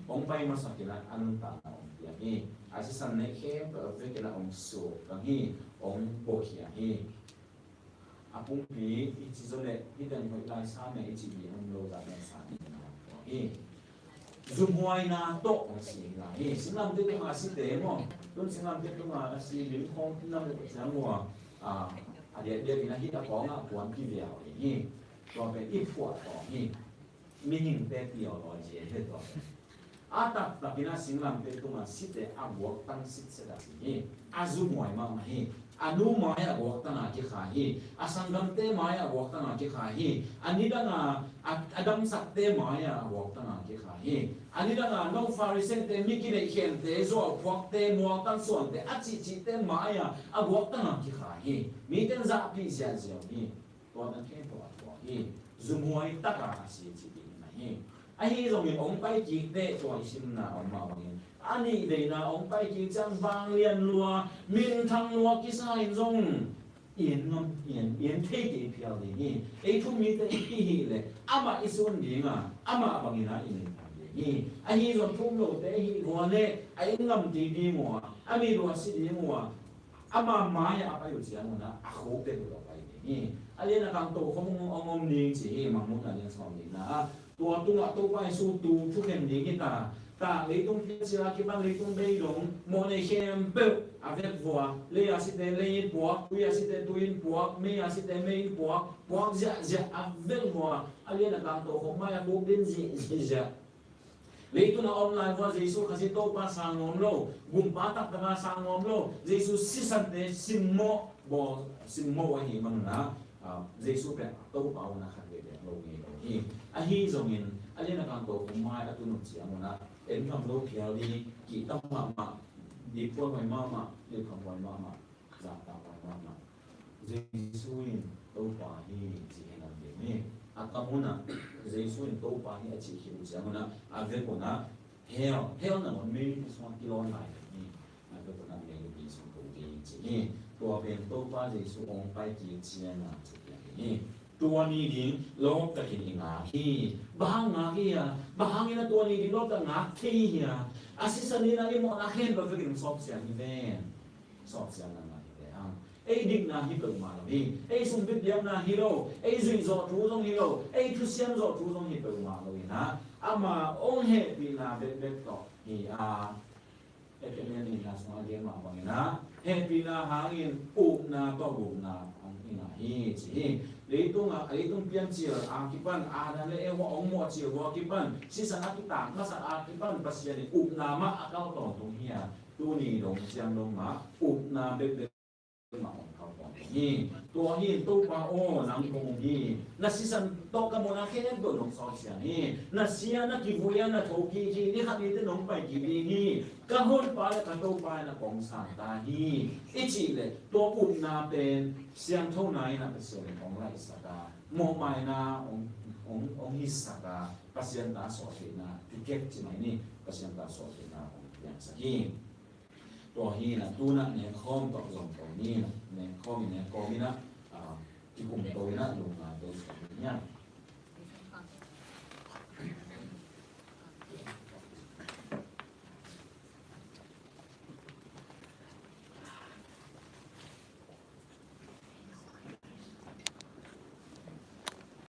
Hong pai masakin a nuntakna hong piak hi. A sisan neih khempeuh a vekin a hong suak hi, hong buakhia hi. A pumpi i ci zo le hi teng hoih lai sa me i ci ding om lo zah me sa ding na hi. Zumhuaina tawh hong si hi lai hi. Singlamteh tunga site maw, tun singlamteh tunga a si lim khawng nam le ciang maw, a diakdiak in a hih a kawngah puan kiviau hi. Tua pen i phuah tawh hi. Mihingte theology hi tua pen. A taktakin a singlamteh tunga site a guaktang sitset a si hi. A zumhuai mahmah hi. A nu mai-ah a guaktanga kikhai hi. A sanggamte mai-ah a guaktanga kikhai hi. A nidanga a, a damsakte mai-ah a guaktanga kikhai hi. A nidanga no Pharisee-te, mi kineih khente, zuauphuakte, mualtang suante a cihcihte mai-ah a guaktanga kikhai hi. Mite in zahpih ziahziah uh hi. Tua dan khempeuh a thuak hi. Zumhuai taka a si ci ding na hi. Ahi zongin hong pai kik teh tua i simna om mah bangin a nih veina hong pai kik ciang vanglian lua, minthang lua kisa in zong i en ngam, i en, i en thei kei phial ding hi. Ei thu mite i hih leh amah i sun dinga amah bangin a i minthang ding hi. Ahi zong thu um lote i hih guan leh a en ngam kei ding uh a, a mi lua si ding uh a, ama mai-ah a pai uh ciangun a, a khuk pen uh lo pai ding hi. A lian a kang tokhom hong om ding ci hi, Mangmuhna lian sawm nihna ah. Tua tungah Topa Jesu tuu thukhen ding hi ta. Ta leitung piancil a kipan leitung beidong, mawhnei khempeuh a vek vua, lei a site lei in puak, tui a site tui in puak, mei a site mei in puak, puak ziahziah a vek vua. A lian a kang tokhom mai-ah buk din zihzihziah. Leitung a om lai vua Jesu Khazih Topa sang nuam lo, gumpa taktaka sang nuam lo, Jesu sisante simmawh bawl, simmawh uh ahih manun a, a, Jesu pen Topa un a khat vei bek lo ngei lo hi. Ahi zongin a lian a kang tokhom mai a tun uh ciangun a, en ngam lo phial ding, kihta mahmah, diphuan huai mahmah, lipkham huai mahmah, zahtak huai mahmah. Jesu in Topa hi ci hen a ding hi. A kam hun ah Jesu in Topa hi a cih khit uh ciangun a, a vek un a hell, hell nangawn mei sung kilawn lai hi. A vek un a mei sung ko ding ci hi. Tua pen Topa Jesu hong pai kik ciang a ci hi. Tua ni ding lawptakin i ngak hi. Bang hang ngak hi a, bang hangin a tua ni ding lawptak ngak thei hi a, a sisan in a i mawhna khempeuh vekin sawpsiang hi ven. Sawpsiang na ngak hi ve hang. Ei dikna hi peuhmah lo hi. Ei sumbit biakna hi lo. Ei zuih zawh thu zong hi lo. Ei thusiam zawh thu zong hi peuhmah lo hi na. Ama hong hehpihna bekbek tawh hi a. Efesa nihna sungah a gen mah bangin a, hehpihna hangin upna tawh gupna hong hi ngah hi ci hi. Leitungah, leitung piancil a kipan Adam le Eva hong mawhcil uh a kipan, sisan a kitak masa a kipan Pasian in upna mah a kal tawntung hi a, tuni dong ciang dong mah upna bekbek mah hong kal tawntung hi. Tua hi in Topa aw, nang kong um hi. Na sisan tawh ka mawhna khempeuh nong sawpsiang hi. Na sia, na kivui a, na tho kik hi. Ni khat ni te nong pai kik ding hi. Ka Honpa le ka Topa in a kong san ta hi. I cih leh tua upna pen siangthona in a Pasian in hong laihsak a, mawhmaina hong, hong, hong hisak a, Pasian ta sawhtheihna ticket ci mai ni, Pasian ta sawhtheihna hong piangsak hi. Tua hi na, tu-in a nekkhawm tawh zong ko ni, nekkhawm in, nekkhawm in a, a, kikum to in a, lungngai to sawm ni a.